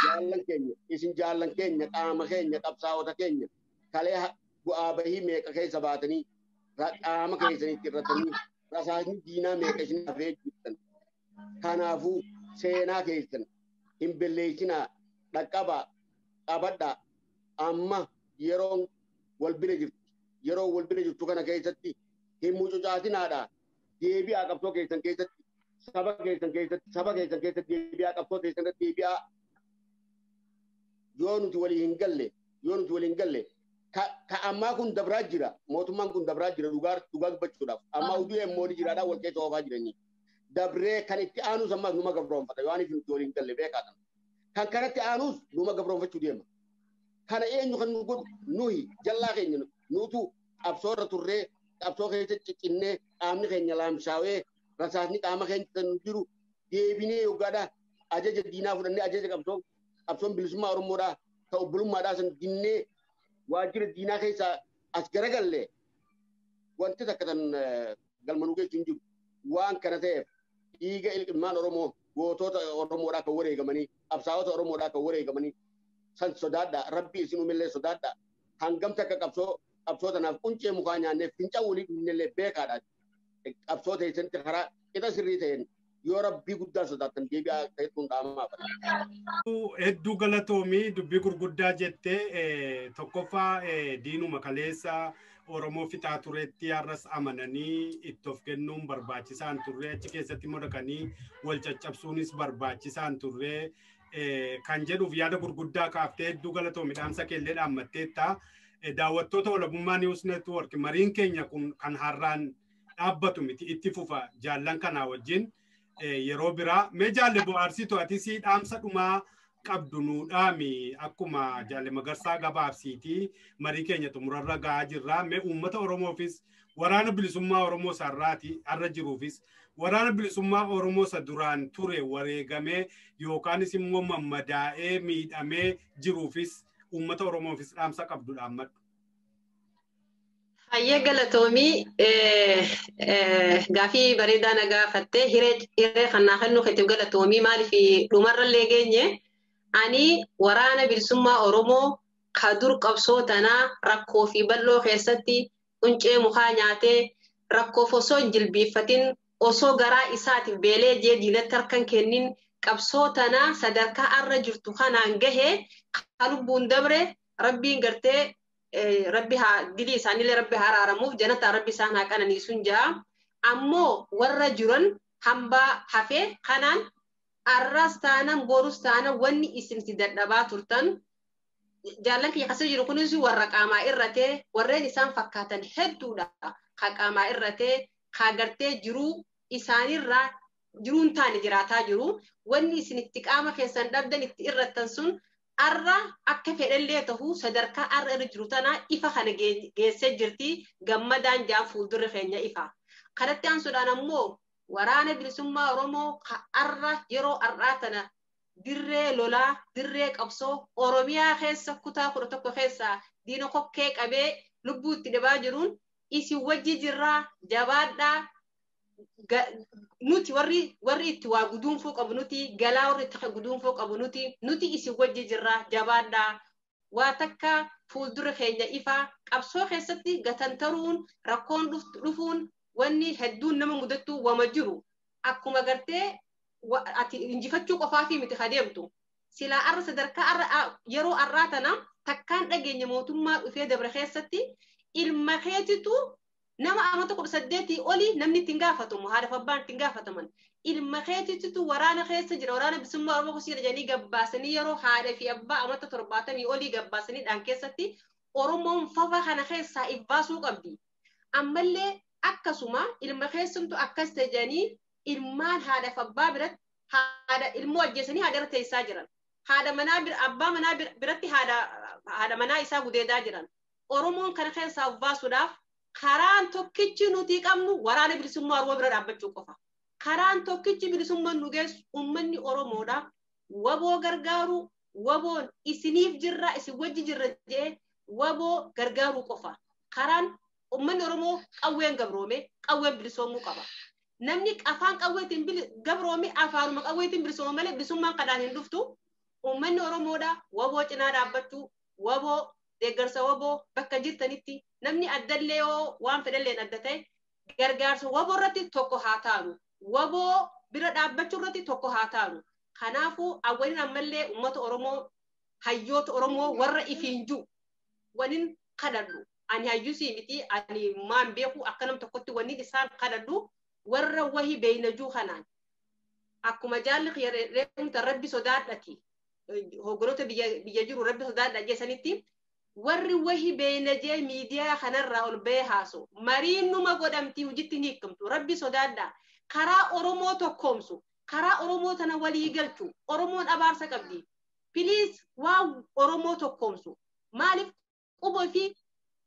Jaallan keenya, isin jaallan keenya, qaama keenya, qabsaa'ota keenya kalee bu'aa bahii meeqa keessa baatanii qaama keessanitti irratanii rasaasni diinaa meeqa isin hafee jirtan. Kanaafuu seenaa keessan hin belleessinaa, dhaqqabaa, qabadhaa. Amma yeroon wal bira jirti. Yeroo wal bira jirtu kana keessatti hin mucucaatinaadha. Deebi'aa qabsoo keessan keessatti, saba keessan keessatti, saba keessan keessatti deebi'aa qabsoo keessan irratti deebi'aa. Yoo nuti walii hin galle, yoo nuti walii hin galle, ka ammaa kun dabraa jira. Mootummaan kun dabraa jira dhugaa dubbachuudhaaf. Amma uduu immoo ni jiraadhaa wal keessa oofaa jiranii. Dabree kan itti aanus ammas numa gabroonfata. Yoo aniif nuti walii hin galle beekaadha. Kan kanatti aanus numa gabroonfachuu deema. Kana eenyu kan nu godhu nuyi jallaa keenya nutu qabsoorra turree qabsoo keessa ciccinnee qaamni keenya laamshaawee rasaasni qaama keenya nu jiru deebinee yoggaadha ajaja diinaa fudhannee ajaja qabsoo qabsoon bilisummaa Oromoodhaa ta obbolummaadhaa san dinnee waajjira diinaa keessaa as garagalle wanti takka tan galmanuu geessu hin jiru. Waan kana ta'eef dhiiga ilmaan Oromoo gootota Oromoodhaa kan wareegamanii qabsaa'ota Oromoodhaa kan wareegamanii san sodaadha rabbi isin uumillee sodaadha hangam takka qabsoo qabsoo tanaaf quncee mukaa nyaannee fincaa walii dhugnellee beekaadha. Qabsoo teessanitti karaa qixa sirrii ta'een yoo rabbii guddaa sodaattan deebi'aa ta'etuun dhaamaa. Hedduu galatoomii dubbii gurguddaa jettee tokkoffaa diinuma kaleessa Oromoo fixaa turetti har'as amananii itti of kennuun barbaachisaan turre achi keessatti modakanii wal caccabsuunis barbaachisaan turre kan jedhuuf yaada gurguddaa kaaftee hedduu galatoomii dhaamsa keellee dhaammatteetta. Daawwattoota Walabummaa News Network mariin keenya kun kan har'aan dhaabbatu miti itti fufa jaallan kanaa wajjin yeroo biraa. Mee jaalle bohaarsitu atis dhaamsa dhumaa qabdu nuu dhaami akkuma jaalle Magarsaa gabaabsiitii marii keenya xumurarra gahaa jirra. Mee uummata Oromoofis waraana bilisummaa Oromoo sarraati har'a jiruufis waraana bilisummaa Oromoo isa duraan ture wareegamee yookaanis immoo mammadaa'ee miidhamee jiruufis uummata Oromoofis dhaamsa qabdu dhaammadhu. Hayyee galatoomii gaafii bareedaa na gaafattee hiree kannaa kennuu keetiif galatoomii maaliif dhumarrallee geenye ani waraana bilisummaa Oromoo ka dur qabsoo tanaa rakkoo fi bal'oo keessatti quncee mukaa nyaatee rakkoof osoo hin jilbiiffatin osoo garaa isaatiif beelee jee diinatti harkan kennin qabsoo tanaa sadarkaa arra jirtu kanaan gahee ka lubbuun dabre rabbiin gartee rabbi haa dilii isaaniillee rabbi haa araaramuuf jannataa rabbi isaan haa qananiisuun jaa. Ammoo warra jiran hambaa hafee kanaan arras taanan borus taanan wanni isin dadhabaa turtan jaallan kiyya kasir jiru kunis warra qaamaa irratee warreen isaan fakkaatan hedduudha. Ka qaamaa irratee ka gartee jiruu isaanirraa jiruun taane jiraataa jiru. Wanni isin itti qaama keessan dhabdan itti irrattan sun arra akka fedhallee ta'uu sadarkaa arra irra jiru tanaa ifa kana geessee jirti gammadaan jaan fuuldurri keenya ifa. Kanatti aansuudhaan ammoo waraana bilisummaa Oromoo ka arra yeroo arraa tana dirree lolaa dirree qabsoo Oromiyaa keessa kutaa 11 keessa diina kokkee qabee lubbuu itti dhabaa jiruun isin wajji jirraa jabaadhaa nuti warri itti waa guduunfuu qabu nuti galaa warri itti guduunfuu qabu nuti isin wajji jirraa jabaadhaa waa takka fuuldura keenya ifaa qabsoo keessatti gatantaruun rakkoon dhufuun wanni hedduun nama mudattuu wama jiru akkuma gartee ati injifachuu qofaafi miti kadeemtu silaa arra sadarkaa arra yeroo arraa tana takkaan dhageenya mootummaa dhufee dabre keessatti ilma keetitu nama amata 18 oli namni ittiin gaafatamu haadha fi abbaan ittiin gaafataman ilma keetitu waraana keessa jira waraana bilisummaa Oromoo keessa jira jedhanii gabbaasanii yeroo haadha fi abbaa amata 70 olii gabbaasanii dhaan keessatti Oromoon fafa kana keessaa if baasuu qabdi. Ammallee akkasuma ilma keessumtu akkas ta'anii ilmaan haadha fi abbaa biratti haadha ilmoo ajjeesanii haadha irra teessaa jiran. Haadha manaa bira abbaa manaa biratti haadha manaa isaa gudeedaa jiran. Oromoon kana keessaa of baasuudhaaf karaan tokkichi nuti qabnu waraana bilisummaa Oromoo bira dhaabbachuu qofa. Karaan tokkichi bilisummaan nu geessu uummanni Oromoodha. Waboo gargaaru, waboon isiniif jirra, isin wajji jirra jedhee waboo gargaaruu qofa. Karaan uummanni Oromoo qawween gabroome, qawween bilisoomuu qaba. Namni afaan qawweetiin gabroome afaanuma qawweetiin bilisooma malee bilisummaan kadhaan hin dhuftu. Uummanni Oromoodha waboo cinaa dhaabbachuu, waboo deeggarsa waboo bakka jirtanitti namni addallee yoo waan fedhalleen adda ta'e gargaarsa waboo irratti tokko haa taanu. Waboo bira dhaabbachuu irratti tokko haa taanu. Kanaafuu awwaliin ammallee uummata Oromoo hayyoota Oromoo warra ifiin jiru waliin kadhadhu. Ani hayyusii miti ani maan beeku akka nam tokkotti wanni isaan kadhadhu warra wahii beeynajuu kanaan. Akkuma jaalli reefumta rabbi sodaadhati. Hogganoota biyya jiru rabbi sodaadha jeessanitti warri wahii beeynajee miidiyaa kanarraa ol bahee haaso. Mariin numa godhamtii hojiitti ni hiikamtu. Rabbi sodaadha. Karaa Oromoo tokkoomsu. Karaa Oromoo tana walii galchu. Oromoon abaarsa qabdi. Piliis waa Oromoo tokkoomsu. Maaliif quboo fi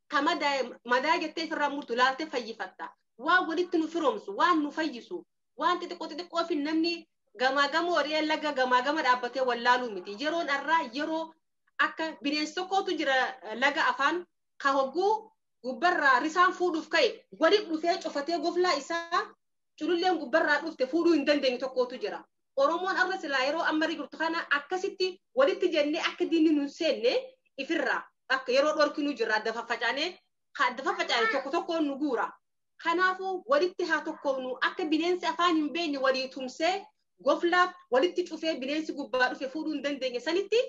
ka madaa jettee ofirraa murtu laaltee fayyifatta. Waan walitti nu firoomsu, waan nu fayyisu, waan xixiqqoo xixiqqoo fi namni gamaa gama horii laga gamaa gama dhaabbatee wallaaluu miti. Yeroon har'aa yeroo akka bineensi tokkotu jira laga afaan ka hogguu gubbarraa risaan fuudhuuf ka'e walitti dhufee cufatee goflaa isaa cululleen gubbarraa dhufte fuudhuu hin dandeenye tokkotu jira. Oromoon har'a silaa yeroo amma jirtu kana akkasitti walitti jennee akka diinni nu hin seenne ifirraa akka yeroo dhorkinu jirra adda faffacaanee adda faffacaane tokko tokkoon nu guura. Kanaafuu walitti haa tokkoomnu akka bineensi afaan hin beekne walii tumsee goflaa walitti cufee bineensi gubbaa dhufe fuudhuu hin dandeenye sanitti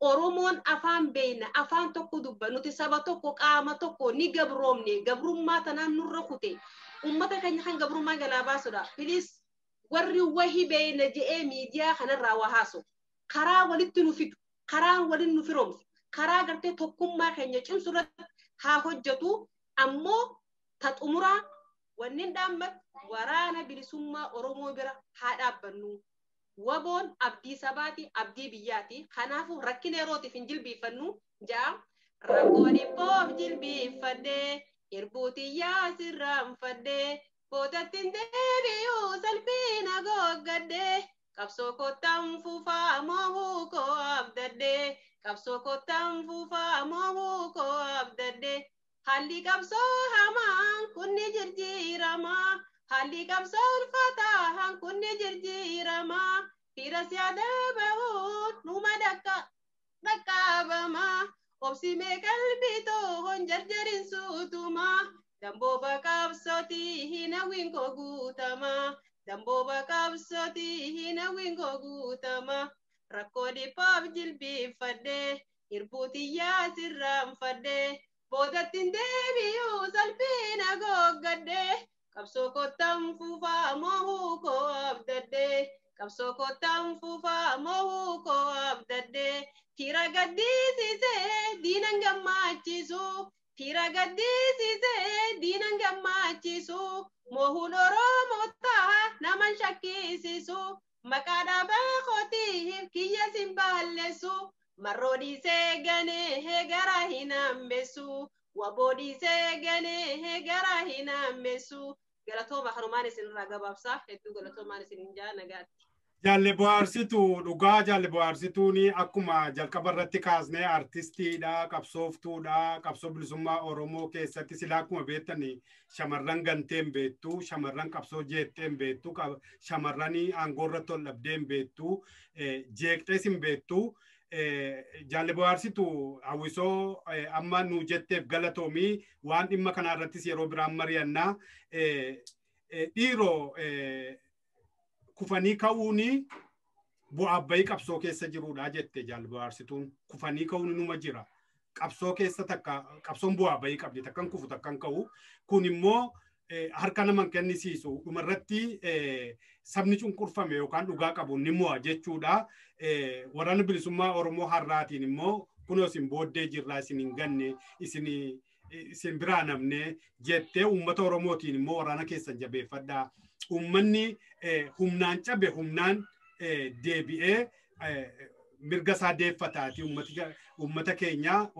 Oromoon afaan beekna afaan tokko dubba nuti saba tokko qaama tokko ni gabroomne gabrummaa tanaan nurra kute uummata keenya kan gabrummaa jalaa baasudha. Piliis warri wahii beekna je'ee miidiyaa kanarraa waa haasu karaa walitti nu fidu karaa waliin nu firoomsu karaa gartee tokkummaa keenya cimsu irratti haa hojjetu ammoo ta xumuraa wanneen dhaammatu waraana bilisummaa Oromoo bira haa dhaabbannu. Waboon abdii sabaati, abdii biyyaati. Kanaafuu rakkina yerootiif hin jilbiiffannu ja'a. Rakkoon ibboof jilbiiffadhee, irbuutiyyaa sirraanfadhee, boodatti hin deebi'uu salphina goggadhee, qabsoo kottaan fufaa moohuu koo abdadhee, qabsoo kottaan fufaa moohuu koo abdadhee. Haalli qabsoo hamaan kun ni jijjiirama. Haalli qabsoo ulfaataa kun ni jijjiirama. Fira siyaada bahuun numa dhaqqabama. Obsimee qalbii toon jarjarin suutuma. Dambooba qabsootii hin hawwiin koo guutama. Dambooba qabsootii hin hawwiin koo guutama. Rakkoo dhiphaaf jilbiiffadhee, irbuutiyyaa sirraanfadhee. Boodatti hin deebi'uu salphina goggadhee. Qabsoo kottaan fufaa moohuu koo abdadhee. Qabsoo kottaan fufaa moohuu koo abdadhee. Fira gaddisiisee diinan gammachiisu. Fira gaddisiisee diinan gammachiisu. Moohuun Oromootaa naman shakkisiisu. Maqaa dhaabaa kootiif kiyya sin balleessu. Marroo dhiisee ganee gara hin hambeessu. Waboo dhiisee ganee gara hin hambeessu. Galatooma kanumaan isinirraa gabaabsaa. Hedduu galatoomaan isin hin jaa nagaatti. Jaalle bohaarsituu dhugaa jaalle bohaarsituun akkuma jalqaba irratti kaasnee artistiidha, qabsooftuudha, qabsoo bilisummaa Oromoo keessatti silaa akkuma beektan shamarran ganteen beektu, shamarran qabsoo jeetteen beektu, shamarran aangoo irratti ol dhabdeen beektu, jeeqxees hin beektu. Jaalle bohaarsituu hawwisoo amma nu jetteef galatoomii waan dhimma kanaa irrattis yeroo biraan mari'annaa. Dhiiroo kufanii ka'uuni bu'aa bayii qabsoo keessa jiruudha jette jaalle bohaarsituun. Kufanii ka'uun numa jira. Qabsoo keessa takka qabsoon bu'aa bayii qabdi takkan kufu takkan ka'u. Kun immoo harka naman kennisiisu dhumarratti sabni cunqurfame yookaan dhugaa qabu ni mo'a jechuudha. Waraanni bilisummaa Oromoo har'aatiin immoo Kunoo isin booddee jirraa, isin hin ganne, isin biraa namne jettee uummata Oromootiin immoo waraana keessan jabeeffadhaa. Uummanni humnaan cabe humnaan deebi'ee mirga isaa deeffataati, uummata keenya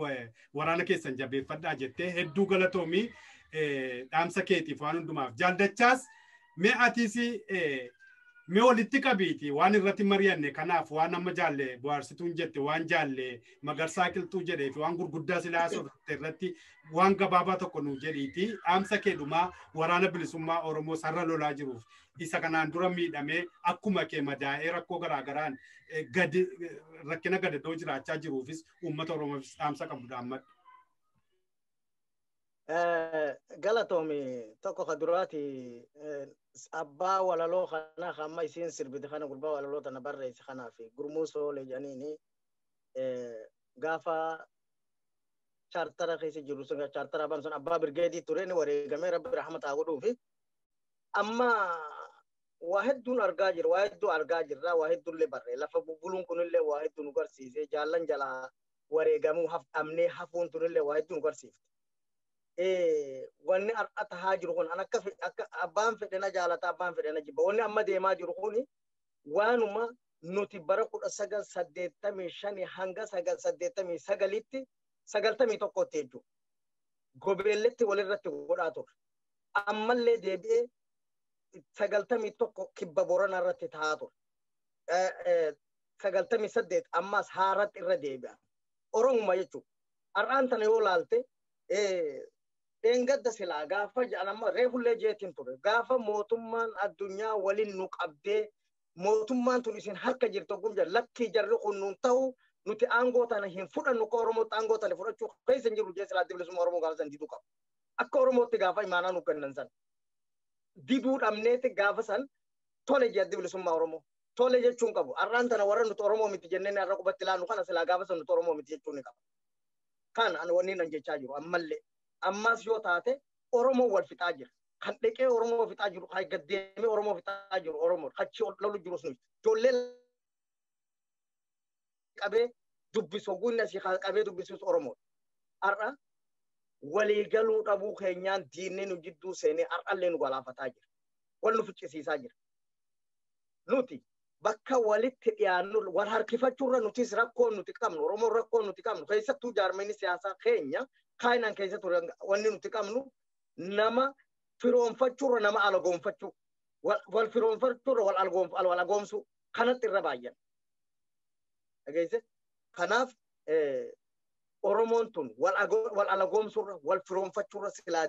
waraana keessan jabeeffadhaa jettee, hedduu galatoomii dhaamsa keetiif waan hundumaaf. Jaaldachaas, mee atiis mee walitti qabiiti waan irratti mari'anne kanaaf, waan amma jaalle bohaarsituun jette, waan jaalle Magarsaa Qilxuu jedhee fi waan gurguddaa silaa haasofte irratti waan gabaabaa tokko nuu jedhiiti, dhaamsa kee dhumaa waraana bilisummaa Oromoo sarara lolaa jiruuf, isa kanaan dura miidhamee akkuma kee madaa'ee rakkoo garaagaraan gadi rakkina gadadoo jiraachaa jiruufis, uummata Oromoofis dhaamsa qabdu dhaammadhu. Galatoomi. Tokko ka duraati, abbaa walaloo kana amma isiin sirbite kana, gurbaa walaloo tana barreesse kanaaf, Gurmuu Soolee jedhaniini, gaafa chaartara keessa jiru sun, chaartara abbaan sun abbaa birgeedii ture, ni wareegamee, Rabbi rahmata haa godhuufi. Amma waa hedduun argaa jira, waa hedduu argaa jirra, waa hedduullee barree lafa bubbuluun kunillee waa hedduu nu garsiise. Jaallan jalaa wareegamuu dhabnee hafuun tunillee waa hedduu nu garsiifte. Wanni har'a tahaa jiru kun, an akka abbaan fedhe na jaalata, abbaan fedhe na jibba, wanni amma deemaa jiru kun waanuma nuti bara 1985 hanga 989tti, 91tti jechuudha. Gobeelletti walirratti godhaa ture. Ammallee deebi'ee 91 kibba Boranaa irratti tahaa ture. 98 ammas haaratti irra deebi'a. Oromuma jechuudha. Har'aan tana yoo laalte, dheengadda silaa gaafa jedhan, amma reefullee jeetiin ture, gaafa mootummaan addunyaa waliin nu qabdee, mootummaan tun isin harka jirtu ogum jedhan, lakkii, jarri kun nuun ta'u, nuti aangoo tana hin fudhannu, akka Oromootti aangoo tana fudhachuu keessa hin jiru jee, silaa bilisummaa Oromoo gaafa san diduu qaba. Akka Oromootti gaafa imaanaa nu kennan san diduu dhabneeti gaafa san tole jee addi bilisummaa Oromoo. Tole jechuun qabu. Har'aan tana warra nuti Oromoo miti jenneen har'a qubatti ilaannu kana, silaa gaafa san nuti Oromoo miti jechuun ni qaba. Kan ani wanni nan jechaa jiru ammallee. Ammas yoo taate Oromoo wal fixaa jira. Kan dhaqee Oromoo fixaa jiru, kan gaddeemee Oromoo fixaa jiru Oromoo. Achi ol lolu jirus nuti. Ijoollee qabee dubbisu, oguu asii qabee dubbisus Oromoo. Har'a waliigaluu dhabuu keenyaan diinni nu jidduu seenee har'allee nu galaafataa jira. Wal nu ficcisiisaa jira. Nuti bakka walitti dhiyaannu wal harkifachuurra, nutis rakkoo nuti qabnu, Oromoon rakkoo nuti qabnu, keessattuu jaarmeenyi siyaasaa keenya kaayinaan keessa ture, wanni nuti qabnu nama firoonfachuurra nama alagoonfachuu, wal firoonfachuurra wal alagoomsuu kanatti irra baay'an. Dhageesse? Kanaaf Oromoon tun wal alagoomsuurra wal firoonfachuurra, silaa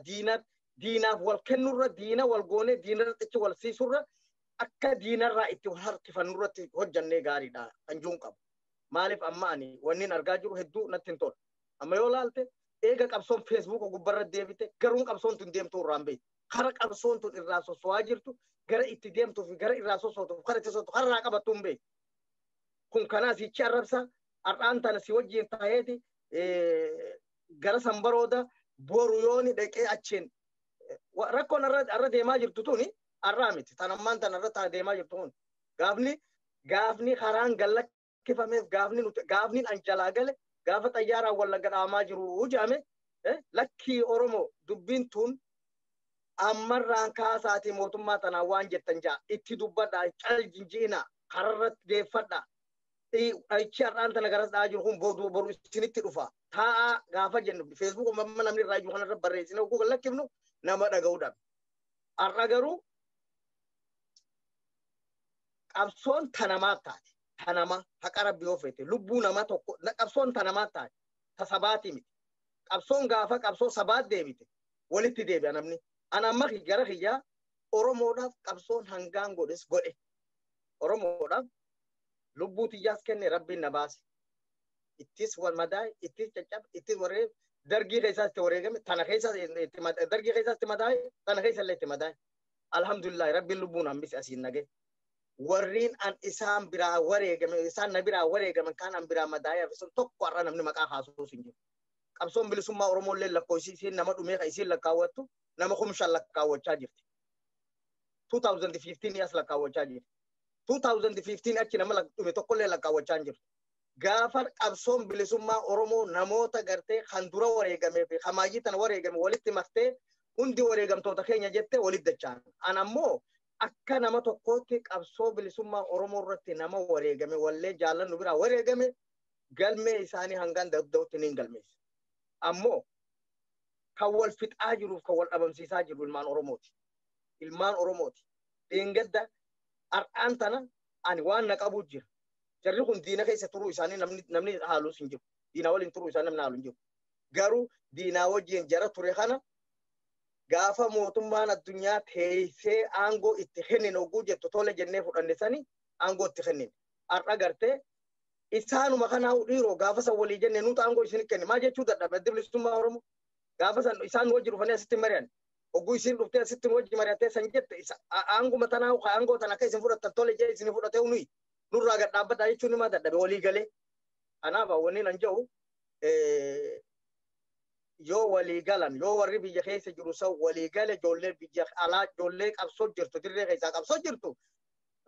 diinaaf wal kennuurra, diina wal goonee diinarratti wal siisuurra, akka diinarraa itti wal harkifannurratti hojjannee gaariidha kan jiruun qabu. Maaliif, amma ani wanni argaa jiru hedduu natti hin tolu. Amma yoo laalte, eega qabsoon Feesbuuka gubbarra deebite, garuun qabsoon tun deemtuu irraan beektu. Kara qabsoon tun irraa soso'aa jirtu, gara itti deemtuu fi gara irraa sosootu, kara itti sosootu, karraa qabattuu hin beektu. Kun kanaa sichi arrabsa, har'aan tana si wajjin taheeti gara sanbarooda boru yooni dhaqee achiin rakkoon arra deemaa jirtu tuni arraa miti. Tan ammaan tan irra deemaa jirtu kun gaafni karaan gallakkifameef, gaafni nuti gaafni an jalaa gale, gaafa xayyaaraan Wallagga dhaamaa jiru jedhame, lakkii, Oromoo dubbiin tun ammarraan kaasaatii mootummaa tanaan waan jettan jaa itti dubbadhaa, cal jinji'inaa, kararratti deeffadhaa. Dhahichi har'aan tana garas dha'aa jiru kun boru isinitti dhufa. Taa'aa gaafa jennu, Feesbuuk amma namni irraa jiru kanarra barreessine oguu lakkifnu, nama dhaga'uu dhabe. Har'a garuu qabsoon tanamaa taate. Tanama haqa Rabbi yoo feete lubbuu nama tokko qabsoon tanamaa taate, ta sabaati miti. Qabsoon gaafa qabsoo sabaat deebite walitti deebi'a namni. Ana amma gara kiyyaa Oromoodhaaf qabsoon hangaan godhes godhe. Oromoodhaaf lubbuu tiyyaas kenne, Rabbiin na baase. Ittis wal madaa'e, ittis caccabe, ittis wareegame, dargii keessaas itti wareegame, tana keessaas dargii keessaas itti madaa'e, tana keessa illee itti madaa'e. Alhamdulillah, Rabbiin lubbuun hambise, asiin nage. Warreen an isaan biraa wareegame, isaan na biraa wareegaman, kaan an biraa madaa'e hafe sun tokko har'a namni maqaa kaasuus hin jiru. Qabsoon bilisummaa Oromoo illee lakkoofsi isiin nama dhumee kan isiin lakkaawwattu nama 5,000 lakkaawwachaa jirti. 2015 as lakkaawwachaa jirti. 2015 achi nama dhume tokkollee lakkaawwachaa hin jirtu. Gaafa qabsoon bilisummaa Oromoo namoota gartee kan dura wareegamee fi hamaayii tana wareegame walitti maktee hundi wareegamtoota keenya jettee walitti dachaan. An ammoo akka nama tokkootti qabsoo bilisummaa Oromoo irratti nama wareegame wallee jaallannu biraa wareegame galmee isaanii hangaan danda'utti ni galmeessa. Ammoo kan wal fixaa jiruuf kan wal dhabamsiisaa jiru ilmaan Oromooti. Ilmaan Oromooti. Dheengadda har'aan tana ani waan na qabu jira. Jarri kun diina keessa turuu isaanii namni haaluus hin jiru. Diinaa waliin turuu isaanii namni haalu hin jiru. Garuu diinaa wajjin jara ture kana gaafa mootummaan addunyaa teessee aangoo itti kennin oguu jettu tole jennee fudhanne sani aangoo itti kennin. Har'a gartee isaanuma kanaa dhiiroo gaafa san walii jenne nuti aangoo isin kenne maal jechuu dadhabe adda bilisummaa Oromoo. Gaafa san isaan wajji dhufanii asitti mari'an. Oguu isin dhuftee asitti wajji mari'attee san jette aanguma tanaa aangoo tana akka isin fudhattan tole jee isin fudhatee nuyi. Nurraa gad dhaabbadhaa jechuun himaa dadhabe walii galee. Kanaaf wanni nan jedhu yoo walii galan yoo warri biyya keessa jiru san walii gale ijoollee biyya alaa ijoollee qabsoo jirtu dirree keessaa qabsoo jirtu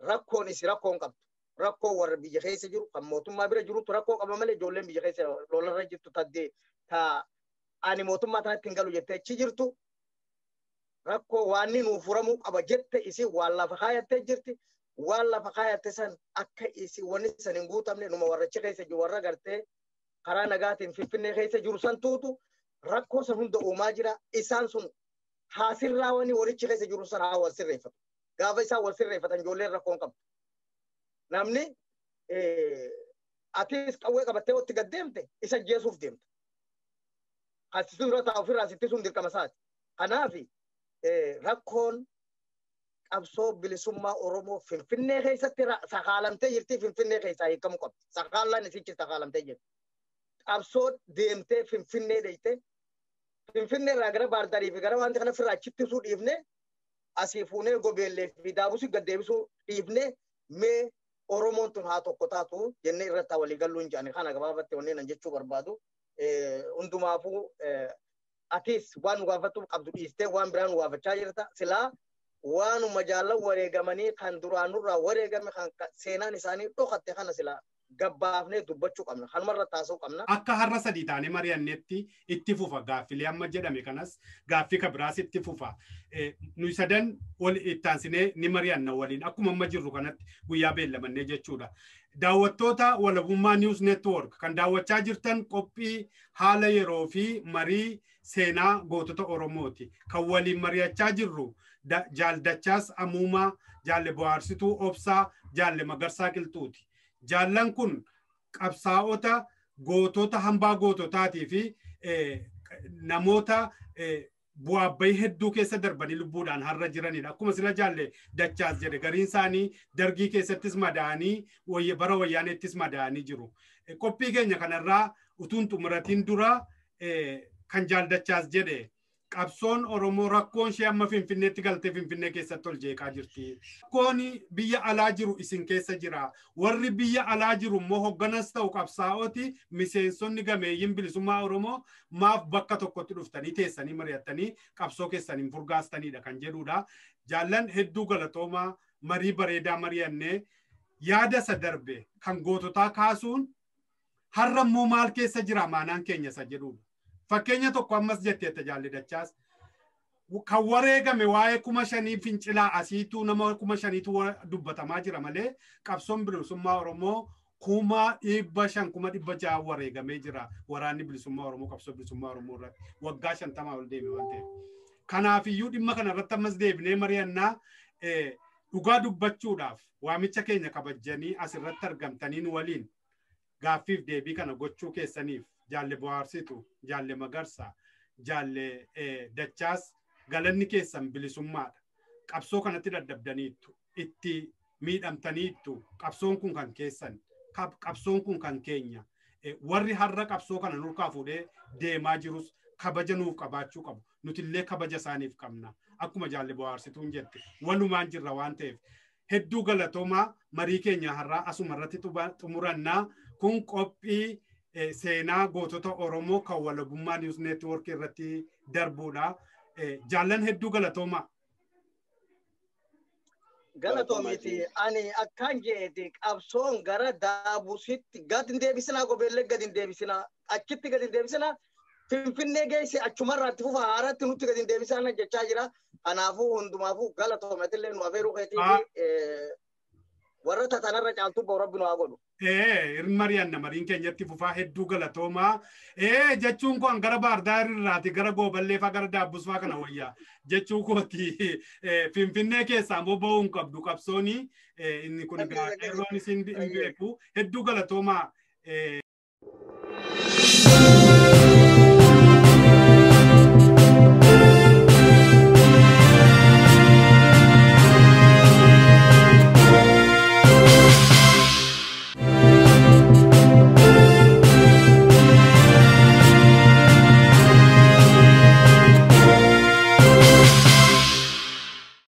rakkoon isi rakkoon qabdu. Rakkoo warra biyya keessa jiru kan mootummaa bira jirutu rakkoo qaba malee ijoolleen biyya keessa lolarra jirtu taddee ta ani mootummaa tanatti hin galu jettee achi jirtu rakkoo waan nuu furamuu qaba jette isi waan lafa kaayattee jirti. Waan lafa kaayatte san akka isi wanni san hin guutamne numa warra achi keessa jiru warra gartee karaa nagaatiin Finfinnee keessa jiru san tuutu rakkoo san hunda uumaa jira. Isaan sun haasirraawanii warichi keessa jiru san haa wal sirreeffatu. Gaafa isaan wal sirreeffatan ijoolleen rakkoon qabdu. Namni atis qawwee qabattee watti gad deemte isa jeesuuf deemta. Asitti dura taa'u ofirraa asitti sun dirqama isaati. Kanaaf rakkoon qabsoo bilisummaa Oromoo Finfinnee keessatti sakaalamtee jirti Finfinnee keessaa hiikamuu qabdi. Sakaalaan isichi sakaalamtee jirti. Qabsoo deemtee Finfinnee dheeyte Finfinnee irraa gara Baardarii fi gara wanti kana ofirraa achittisuu dhiifne asii fuunee gobeellee fi daabusii gad deebisuu dhiifne mee Oromoon tun haa tokko taatu jennee irratti walii galuu hin jedhani. Kana gabaabatti wanneen an jechuu barbaadu. Hundumaafuu atis waan nu gaafattu qabdu dhiistee waan biraa nu gaafachaa jirta. Silaa waanuma jaallan wareegamanii kan duraanurraa wareegame kan seenaan isaanii dhokatte kana silaa gabbaafnee dubbachuu qabna. Kanumarra taasisuu qabna. Akka har'a sadii taanee mari'annetti itti fufa gaaffilee amma jedhame kanas gaaffii kan biraas itti fufa. Nuyi sadan wal ittaansinee ni mari'anna waliin akkuma amma jirru kanatti guyyaa beellamannee jechuudha. Daawwattoota Walabummaa News Network kan daawwachaa jirtan qophii haala yeroo fi marii seenaa gootota Oromooti. Kan waliin mari'achaa jirru Jaal Dachaas Amuumaa, Jaalle Bohaarsituu Obsaa, Jaalle Magarsaa Qilxuuti. Jaallan kun qabsaa'ota gootota hambaa goototaatii fi namoota bu'aa bayii hedduu keessa darbanii lubbuudhaan har'a jiranidha. Akkuma sila Jaalle Dachaas jedhe gariin isaanii dargii keessattis madaa'anii bara wayyaaneettis madaa'anii jiru. Qophii keenya kanarraa utuun xumuratiin dura kan Jaal Dachaas jedhe qabsoon Oromoo rakkoon ishee amma Finfinneetti galtee Finfinnee keessatti ol jeeqaa jirti. Rakkoon biyya alaa jiru isin keessa jira. Warri biyya alaa jiru immoo hogganas ta'u qabsaa'ooti miseensonni gameeyyiin bilisummaa Oromoo maaf bakka tokkotti dhuftanii teessanii mari'attanii qabsoo keessaniin furgaastanidha kan jedhudha. Jaallan hedduu galatoomaa marii bareedaa mari'annee yaada isa darbe kan goototaa kaasuun har'a immoo maal keessa jira maanaan keenya isa jedhudha. Fakkeenya tokko ammas jetteetta Jaalle Dachaas. Kan wareegame waa'ee 5,000 fincilaa asiituu nama 5,000tu dubbatamaa jira malee qabsoon bilisummaa Oromoo 500,000 600,000 wareegamee jira. Waraanni bilisummaa Oromoo qabsoo bilisummaa Oromoo irratti waggaa 50 ol deeme waan ta'eef. Kanaafiyyuu dhimma kana irratti ammas deebinee mari'annaa dhugaa dubbachuudhaaf waamicha keenya kabajjanii asirratti argamtaniin waliin gaaffiif deebii kana gochuu keessaniif Jaalle Bohaarsitu, Jaalle Magarsaa, Jaalle Dachaas galanni keessan bilisummaadha. Qabsoo kanatti dadhabdaniittu, itti miidhamtaniittu, qabsoon kun kan keessan, qabsoon kun kan keenya. Warri har'a qabsoo kana nurkaa fuudhee deemaa jirus kabaja nuuf qabaachuu qabu. Nutillee kabaja isaaniif qabna. Akkuma Jaalle Bohaarsituun jette walumaan jirra waan ta'eef. Hedduu galatoomaa marii keenya har'aa asuma irratti xumurannaa kun qophii seenaa gootota Oromoo kan Walabummaa News Network irratti darbuudha. Jaallan hedduu galatoomaa. Galatoomiiti ani akkaan jeeti qabsoon gara daabusitti gad hin deebisinaa, gobeellee gad hin deebisinaa, achitti gad hin deebisinaa, Finfinnee geesse achumarraatti fufa, haaratti nutti gad hin deebisinaa jechaa jira. Kanaafuu hundumaafuu galatoomatillee nu afeeruu keetii warra tatanarra caaltuu ba'u rabbi nu haa godhu. Mari'anna mariin keenyatti fufaa, hedduu galatoomaa. Jechuun kun gara Baardaar irraati gara Gooballee faa gara Daabbus faa kana wayyaa jechuu kooti. Finfinnee keessaa immoo ba'uu hin qabdu qabsooni. Inni kun egaa qeerroon isin hin beeku, hedduu galatoomaa.